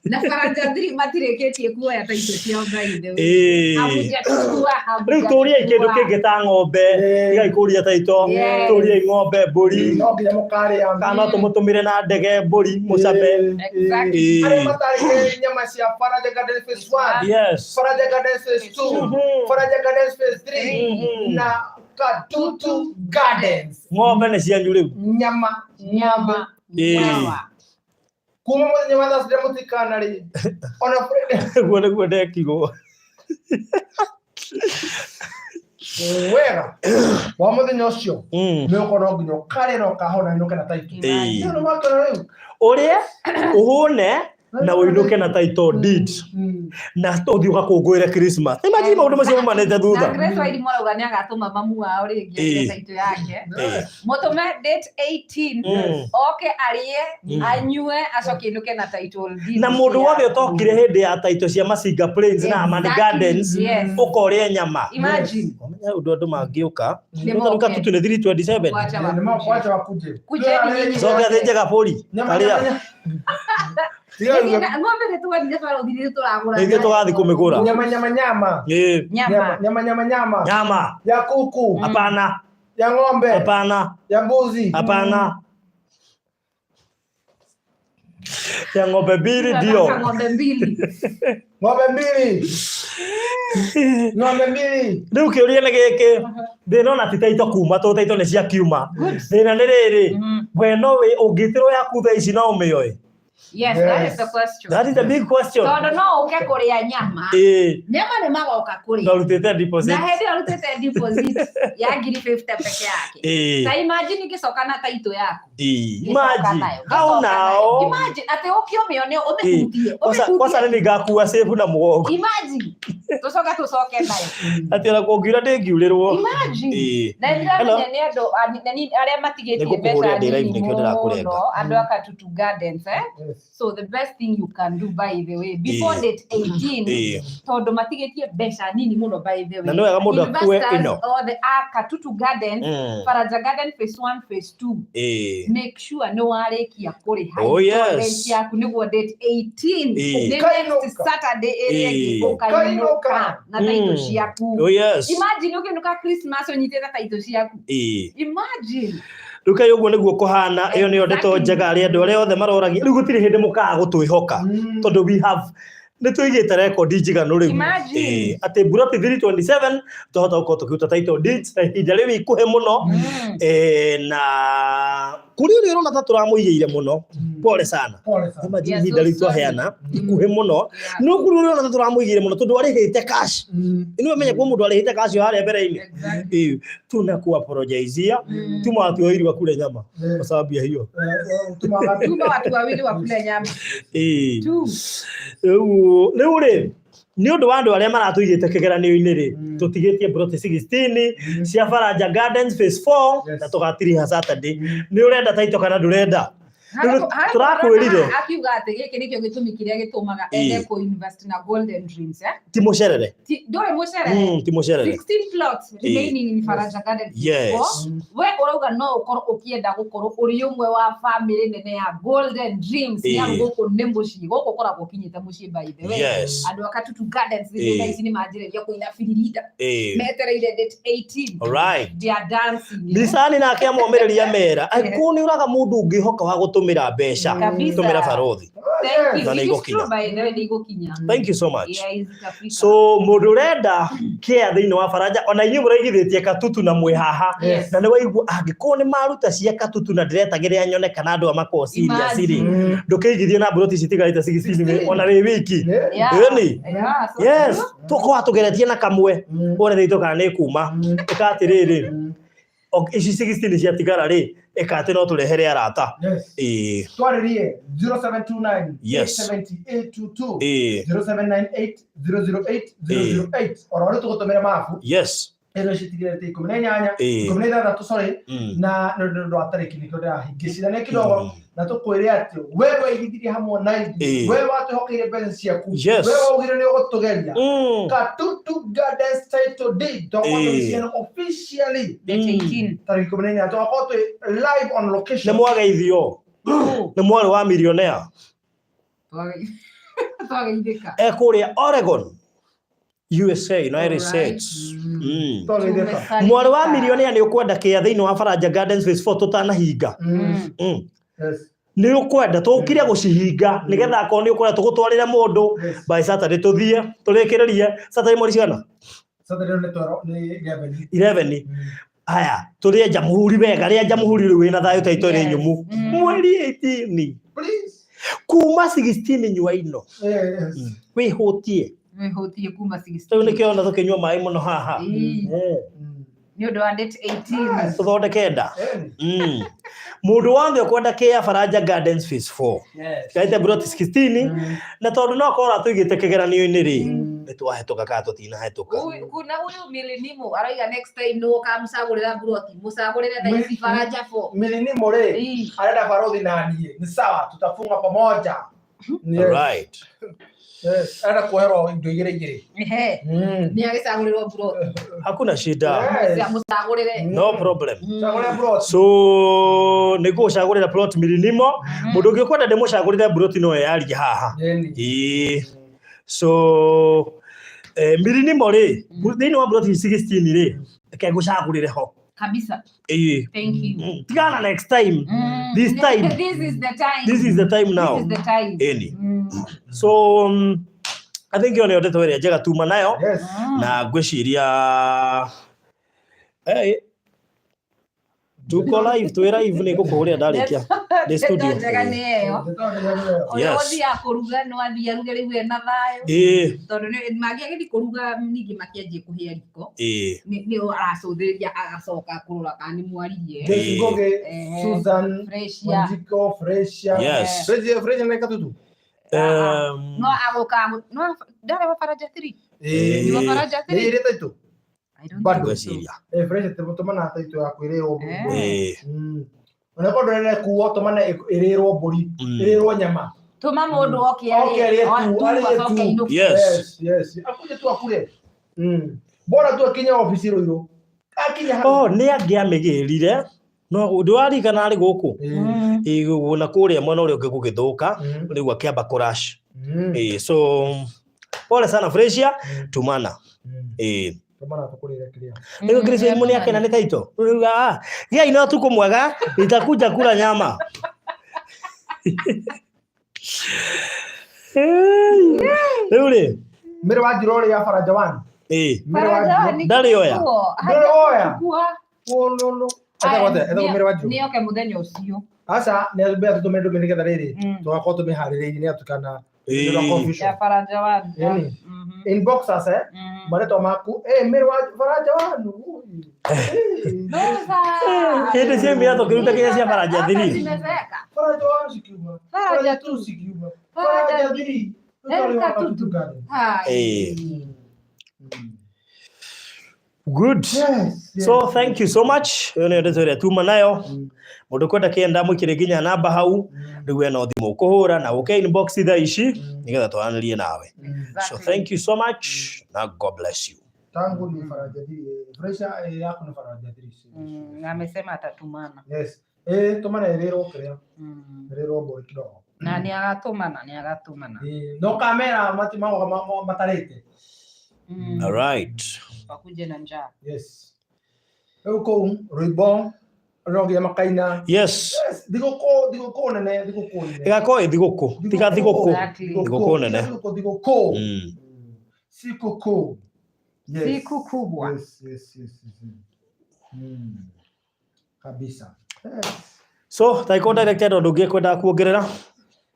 Na Baranja 3 matirĩkĩtie kuoya taito ciao, by the way. Hamjachukua, Rĩu tũriai kĩndũ hamjachukua. kĩngĩ ta ng'ombe, tigai kũria taito. Tũriai ng'ombe, mbũri. No nginya mũkarĩa. Kana no tũmũtũmĩre na ndege mbũri mũcabe. Arĩa matarĩte nyama cia Faraja Gardens phase 1, Faraja Gardens phase 2, Faraja Gardens phase 3 na Katutu Gardens. Ng'ombe nĩ cianyu rĩu. Nyama. Nyama. Nyama. Kuma mũthenya wa Thursday mũtikanarĩe ona Friday. Guo nĩguo ndekirwo. Wega wa mũthenya ũcio nĩ ũkorwo no nginya ũkarĩa na ũkahona inũke na taito. Rĩu nĩ mwakĩona rĩu. Ũrĩe ũhũne na ũinũke na title deed na ũthiĩ ũgakũngũĩre Christmas. Imagine maũndũ macio maumanĩte Na thutha. Grace Wairimu arauga nĩ agatũma mamu wao rĩngĩ arĩe taito yake. Mũtũme date 18 oke arĩe, anyue, acoke inũke na title deed. Na mũndũ wothe ũtokire hĩndĩ ya taito cia Masinga Plains na Amani Gardens, ũkorĩe nyama. Imagine. Ũmenye ũndũ andũ mangĩũka. Nĩ Rĩu moke. Katutu nĩ 327. Wacha Nĩ wakuje. makwacha wakuje. Kujeni nyinyi Coke wote. athĩnje gabũri Nyama, karĩa. nyama, nyama. Ng'ombe nĩ twendire twarũthire nĩ tũragũra. Nĩ ithuĩ tũgathiĩ kũmĩgũra. Nyama, nyama, nyama. Nyama. Nyama, nyama, nyama. Nyama. Ya kuku. Hapana. Ya ng'ombe. Hapana. Ya mbuzi. Hapana. Ya ng'ombe mbili Tunataka ndio. Ng'ombe mbili. Ng'ombe mbili. Ng'ombe mbili. Rĩu kĩũria nĩ gĩkĩ, thĩna ona ti taito kuma tondũ taito nĩ ciakiuma. Thĩna nĩ rĩrĩ, we no ũngĩtĩrwo yaku thaa ici no ũmĩoe? Yes, that is the question. That is the big question. Tondũ no ũke kũrĩa nyama. Nyama nĩ magoka kũrĩa. Na ũrutĩte deposit. Na hĩndĩ ĩyo ũrutĩte deposit ya ngiri 50 peke yake. Ta imagine ũgĩcoka na taito yaku. Ũgĩcoka Imagine. nayo, Hau ũgĩcoka nao. nayo. Imagine atĩ ũke ũmĩone ũmĩhutie. Kwanza Ũmĩhutie. nĩ ngakua safe na mũgongo. Imagine. Tũcoke tũcoke nayo. Atĩ ona kũngiura ndĩngiurĩrwo. Imagine. Na Hello. nĩndĩramenya nĩ andũ arĩa matigĩtie Nĩngũkũhũrĩra mbeca ndĩ live nini nĩkĩo ndĩrakũrenga. mũno, andũ a Katutu Gardens, eh? So the best thing you can do, by the way, before date 18, tondũ matigĩtie mbeca nini mũno, by the way. Na nĩ wega mũndũ akue Investors ĩno. othe a Katutu Gardens, Faraja Garden phase 1, phase 2, make sure nĩ warĩkia kũrĩha Oh, yes. installment yaku nĩguo date 18 nĩ Ũkainũka. next Saturday ĩrĩa ĩngĩ Ũkainũka. ũkainũka na taito ciaku. Oh yes. Imagine ũkĩinũka Christmas ũnyitĩte taito ciaku. Imagine. Rĩu kaĩ ũguo nĩguo kũhana. Ĩyo nĩyo ndeto njega arĩa andũ arĩa othe maroragia. Rĩu gũtirĩ hĩndĩ mũkaga gũtwĩhoka tondũ we have nĩ tũigĩte rekondi njiganu rĩu. Imagine. Atĩ Mburoti 327 twahota gũkorwo tũkĩruta title deeds na ihinda rĩu ikuhĩ mũno. Na kũrĩ ũrĩa ũrona ta tũramũigĩire mũno. Pole sana. Pole sana. Imagine We are ihinda so rĩu twaheana sorry. ikuhĩ mũno. Yeah. No kũrĩ ũrĩa ona tũramũigire mũno tondũ arĩhĩte cash. Nĩ ũmenye kwa mũndũ arĩhĩte cash harĩa mbere-inĩ. Exactly. Tunakuapologizia. Tuma watu wawili wakule nyama kwa sababu ya hiyo. Tuma watu wawili wakule nyama. Tu. Rĩu rĩu rĩ nĩ ũndũ wa andũ arĩa maratũigĩte kĩgeranio-inĩ rĩ tũtigĩtie broti 16 cia Faraja Gardens phase 4 na tũgatiriha Saturday. Nĩ ũrenda taito kana ndũrenda? Rĩu tũrakwĩrire. Akiuga atĩ gĩkĩ nĩkĩo gĩtũmi kĩrĩa gĩtũmaga ende kũ invest na Golden Dreams, eh? Ti mũcerere. Ndũrĩ mũcerere. Ti mũcerere. 16 plots remaining in Faraja Gardens. Yes. We ũrauga no ũkorwo ũkĩenda gũkorwo ũrĩ ũmwe wa family nene ya Golden Dreams. Nĩ amu gũkũ nĩ mũciĩ, gũkũ ũkoragwo ũkinyĩte mũciĩ by the way. Andũ a Katutu Gardens thutha ici nĩ manjĩrĩria kũina biririda. Metereire date 18. All right. They are dancing. Misani nake amomĩrĩria mera angĩkorwo nĩ ũraga mũndũ ũngĩhoka wa gũtũmĩra mbeca Kabisa. tũmĩra barothi. Thank you. Na nĩ It is igũkinya. true by the way, nĩ igũkinya. Thank you so much. Yeah, itafika. So mũndũ ũrenda kĩa thĩinĩ wa Faraja ona inyuĩ mũraigithĩtie Katutu na mwĩ haha na nĩ waigua angĩkorwo nĩ maruta cia Katutu na ndĩretagĩrĩra nyone kana andũ a makoragwo serious rĩ Imagine. ndũkĩigithie na mburoti citigarĩte 16 ona wĩ wiki. Yeah. Ĩni. Yeah, so Yes, true. tũkorwa tũgeretie na kamwe wone thĩitũ kana nĩ kuma ĩka atĩrĩrĩ ici 16 ciatigara rĩ ĩka atĩ no tũrehere arata. Ĩĩ. Twarĩrie 0729 Yes. 870 822 Ĩĩ. 0798 008 008 oro rĩu tũgũtũmĩra mabu ĩno citigĩrĩte 18 16 sorry na nĩ ũndũ wa tarĩki nĩkĩo ndĩrahingĩcithania kidogo na tũkwĩre atĩ we waigithirie hamwe na ithuĩ we watwĩhokeire mbeca ciaku we waugire nĩ ũgũtũgeria Katutu Gardens title deed tũgakorwo tũgĩciana officially Date 18. tarĩki 18 tũgakorwo twĩ live on Nĩ location. mwageithio nĩ mwarĩ wa millionaire. Twageithĩka. E kũrĩa Oregon, USA, United Alright. States. Twageithĩka. Mwarĩ wa millionaire nĩ ũkwenda kĩa thĩinĩ wa Faraja Gardens phase 4 tũtanahinga. Yes. Nĩ ũkwenda tũkire gũcihinga nĩgetha akorwo nĩ ũkwenda tũgũtwarĩre mũndũ by Saturday tũthiĩ tũrĩkĩrĩrie Saturday mweri cigana? Saturday nĩ 12 nĩ 11. 11. Haya tũrĩe jamhuri wega rĩa jamhuri rĩu wĩna thayũ ta itũ ĩrĩ nyũmũ mweri 18. Please. Kuma 16 nyua ino. Yes. Wĩhũtie. Wĩhũtie kuma 16. Rĩu nĩkĩo ona tũkĩnyua maĩ mũno haha. Nĩ ũndũ wa date 18. Tũthondeke nda. Mũndũ wothe ũkwenda kĩa Faraja Gardens phase 4. Gaite broti 16 na tondũ no korwo atũigĩte kĩgeranio-inĩ rĩ nĩ twahĩtũka kana tũtinahĩtũka. Kuna huyu Milinimo arauga next time nũ ũkamũcagũrĩra broti mũcagũrĩre thaa ici Faraja 4. Milinimo rĩ arenda barothi na niĩ ni sawa tutafunga pamoja. Yes. Right. Yes. Arenda kuoherwo indo igĩrĩ igĩrĩ. Ehe. Nĩ agĩcagũrĩrwo broti. Hakuna shida. Yes. Mũcagũrĩre. No problem. Cagũrĩra broti. So nĩ ngũgũcagũrĩra plot Milinimo. Mũndũ ũngĩ ũkwenda ndĩmũcagũrĩre broti no eyarie haha. Ĩĩ. So Milinimo rĩ thĩinĩ wa broti 16 rĩ reke ngũcagũrĩre ho. Kabisa. Ĩĩ. Thank you. Tigana next time. This time. This is the time. This is the time now. This is the time. Ĩni. So I think ĩyo nĩyo ndeto ĩrĩa njega tuma nayo. Yes. Na ngwĩciria tuko live twĩ live nĩ ngũkũhũrĩra ndarĩkia ndĩ studio. Ndeto njega nĩ ĩyo. Ũrĩa Yes. ũthiaga kũruga no athiĩ aruge rĩu ena thayũ. Tondũ mangĩagĩthiĩ kũruga ningĩ makĩanjie kũhĩa riko. Nĩ aracũthĩrĩria agacoka kũrora kana nĩ mwaririe. Grace Ngugi, Susan Fresia. Wanjiko, Fresia. Yes. Fresia, Fresia nĩ Katutu. No agũka no ndarĩ wa Faraja 3. Ni wa Faraja Nĩ 3. ĩrĩ taitũ. Bado. Ngwĩciria. Fresia tũmana taitũ ya kwĩrĩrwo mbũri. Ona korwo ndũrenda kuo tũmana ĩrĩrwo mbũri, ĩrĩrwo nyama. Tũma mũndũ oke Oke arĩe tu, arĩe acoke tu. ainũke. Yes. Yes, yes. Akuje tu akure. Bora tu akinye ofici Ruiru. Akinya hau. Oh, nĩ angĩamĩgĩrire no ndũrarikana arĩ gũkũ na kũrĩa mwena ũrĩa ũngĩ gũgĩthũka rĩu akĩamba kũrash. So pole sana Fresia, tumana. Tũmana tũkũrĩre kĩrĩa. Rĩu Grace Wairimu nĩ akena nĩ taito. Rĩu gĩai na ũtukũ mwega nitakuja kula nyama. Rĩu rĩ Mĩrĩ wa Njirũ ũrĩa Faraja 1. Mĩrĩ wa Faraja Njirũ. nĩ Ndarĩ oya. kĩkuo. Ndũrĩ woya. Hajakuwa. Ũlũlũ. Etagwo atĩa? Etagwo Mĩrĩ wa Njirũ. Nĩ oke mũthenya ũcio. Aca nĩ mbere tũtũme ndũmĩrĩri nĩgetha rĩrĩ Mm. tũgakorwo tũmĩharĩrĩirie nĩ atukana Ĩĩ. Ya Faraja One. Yaani. Mhm. Inbox us eh Mhm. marĩtwa maku eh Mary wa Faraja wanu. Eh, Those are- Hĩndĩ cia mĩatũ kĩruta kĩrĩa cia Faraja Hata 3. zimezeeka. Faraja wanu cikiuma. Faraja tu tu. cikiuma. Faraja Faraja 3. Erika Tutu. Hai. Eh. Good. Yes. yes. So thank you so much. Ĩyo nĩyo ndeto ĩrĩa tuma nayo. Mm. Mũndũ kwenda kĩenda mũikĩre nginya namba hau Mm. rĩu eno thimũ ũkũhũra na ũke inbox thaa ici Mm. nĩgetha twaranĩrie nawe. Mm. So thank you so much na God bless you. Tangu ni Faraja 3. Fresha yako ni Faraja 3. Na amesema atatumana. Yes. Eh tumana ĩrĩrwo kĩrĩa. Mm. Ĩrĩrwo mbũri kidogo. Na nĩ agatumana, nĩ agatumana. Eh, no kamera mati magoka matarĩte. Mm. All right. Wakuje na njaa. Yes. Rĩu kũu rwĩmbo rũgĩa makaina. Yes. Yes, thigũkũ thigũkũ nene thigũkũ nene. Ĩgakorwo ĩ thigũkũ tiga thigũkũ. Exactly. Thigũkũ nene. Thigũkũ thigũkũ. Mm. Sikukuu. Yes. Siku kubwa. Yes, yes, yes, yes. Mm. Kabisa. Yes. So taiko director ũndũ ũngĩ kwendaga kuongerera?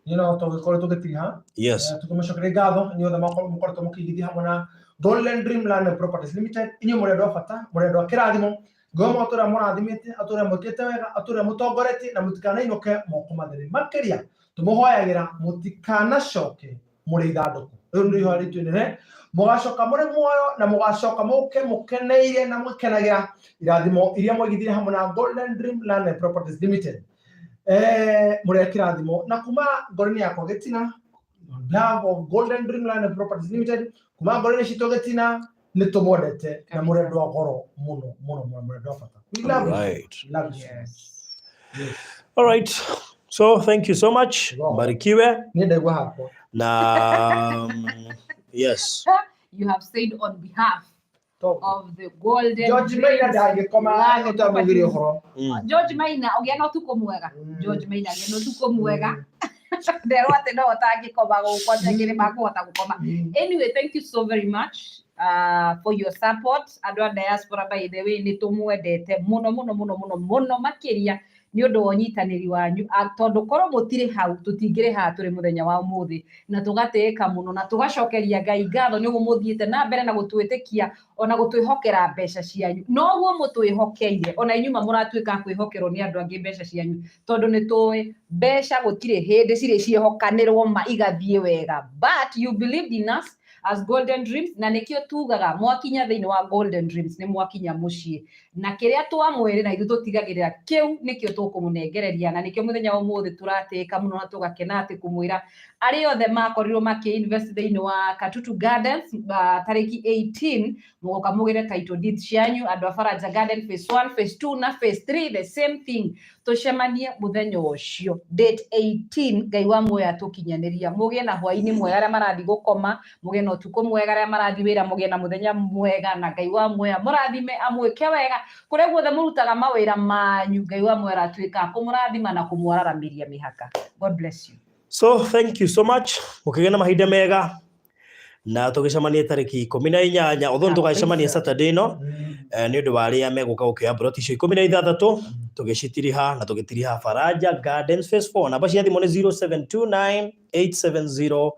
You know, tũgĩkorwo tũgĩtiriha. Yes. Tũkĩmũcokeria ngatho inyuothe mũkoretwo mũkĩigithia hamwe na Golden Dreamland Properties Limited. Inyuĩ mũrĩ andũ a bata, mũrĩ andũ a kĩrathimo. Ngoro atũrĩa mũrathimĩte, atũrĩa mwĩkĩte wega, atũrĩa mũtongoretie na mũtikanainũke moko matheri. Makĩria tũmũhoyagĩra mũtikanacoke mũrĩ ithandũkũ. Rĩu nĩ ihoya ritũ inene. Mũgacoka mũrĩ muoyo na mũgacoka mũke mũkeneire na mũkenagĩra irathimo iria mwaigithirie hamwe na Golden Dreamland Properties Limited. Mũrĩ a kĩrathimo na kuma ngoro-inĩ yakwa gĩtina on behalf of Golden Dreamland Properties Limited kuma ngoro-inĩ citũ gĩtina nĩ tũmwendete na mũrĩ andũ a goro mũno mũno mũno mũrĩ andũ a bata. We love you. Right. We love you so much. Yes. Yes. All right. So thank you so much. Wow. Mbarikiwe Niĩ ndaigua hakwa. na yes. You have said on behalf Tondũ of the Golden George Maina Dreams ndangĩkoma Land ũtamũgĩre Properties. ũhoro. Mm. George Maina ũgĩa na ũtukũ mwega. Mm. George Maina agĩa na ũtukũ mwega. Nderwo atĩ no ũtangĩkoma gũkũ atĩ angĩ nĩ makũhota gũkoma. Mm. Anyway, thank you so very much for your support. Andũ a diaspora by the way nĩ tũmwendete mũno mũno mũno mũno mũno makĩria nĩ ũndũ wa ũnyitanĩri wanyu. Ah, tondũ korwo mũtirĩ hau tũtingĩrĩ haha tũrĩ mũthenya wa ũmũthĩ na tũgatĩĩka mũno na tũgacokeria Ngai ngatho nĩ ũguo mũthiĩte na mbere na gũtwĩtĩkia ona gũtwĩhokera mbeca cianyu noguo mũtwĩhokeire ona inyuĩ ma mũratuĩka a kwĩhokerwo nĩ andũ angĩ mbeca cianyu tondũ nĩ tũĩ mbeca gũtirĩ hĩndĩ cirĩ ciĩhokanĩrwo ma igathiĩ wega, but you believed in us as Golden Dreams na nĩkĩo tugaga mwakinya thĩinĩ wa Golden Dreams nĩ mwakinya mũciĩ na kĩrĩa twamwĩrĩ na ithuĩ tũtigagĩrĩra kĩu nĩkĩo tũkũmũnengereria na nĩkĩo mũthenya wa ũmũthĩ tũratĩĩka mũno na tũgakena atĩ kũmwĩra arĩa othe makorirwo makĩ-invest thĩinĩ wa Katutu Gardens tarĩki 18 mũgoka mũgĩre title deed cianyu andũ a Faraja Garden phase 1 phase 2 na phase 3 the same thing tũcemanie mũthenya ũcio date 18 Ngai wa muoyo atũkinyanĩria mũgĩe na hwaĩ-inĩ mwega arĩa marathiĩ gũkoma mũgĩe na ũtukũ mwega arĩa marathiĩ wĩra mũgĩe na mũthenya mwega na Ngai wa muoyo amũrathime amwĩke wega kũrĩa guothe mũrutaga mawĩra manyu Ngai wa muoyo aratuĩka a kũmũrathima na kũmwararamĩria mĩhaka. God bless you. So thank you so much. Mũkĩgĩa na mahinda mega na tũgĩcemanie tarĩki 18 although nĩ tũgacemania Saturday ĩno nĩ ũndũ wa arĩa megũka gũkĩoya mburoti icio 16 tũgĩcitiriha na tũgĩtiriha Faraja Gardens phase 4. Namba cia thimũ nĩ 0729 870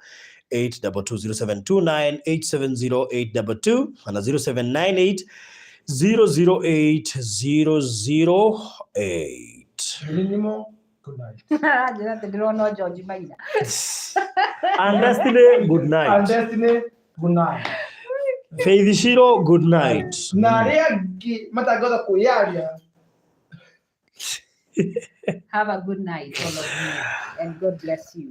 822 0729 870 822 kana 0798 008 008. Nĩnimo, good night. Njĩra atĩ ndĩrona o George Maina. And Destiny, good And night. Destiny, good night. Faith Shiro, good night. Na arĩa angĩ matangĩhota kwĩyaria Have a good night all of you and God bless you.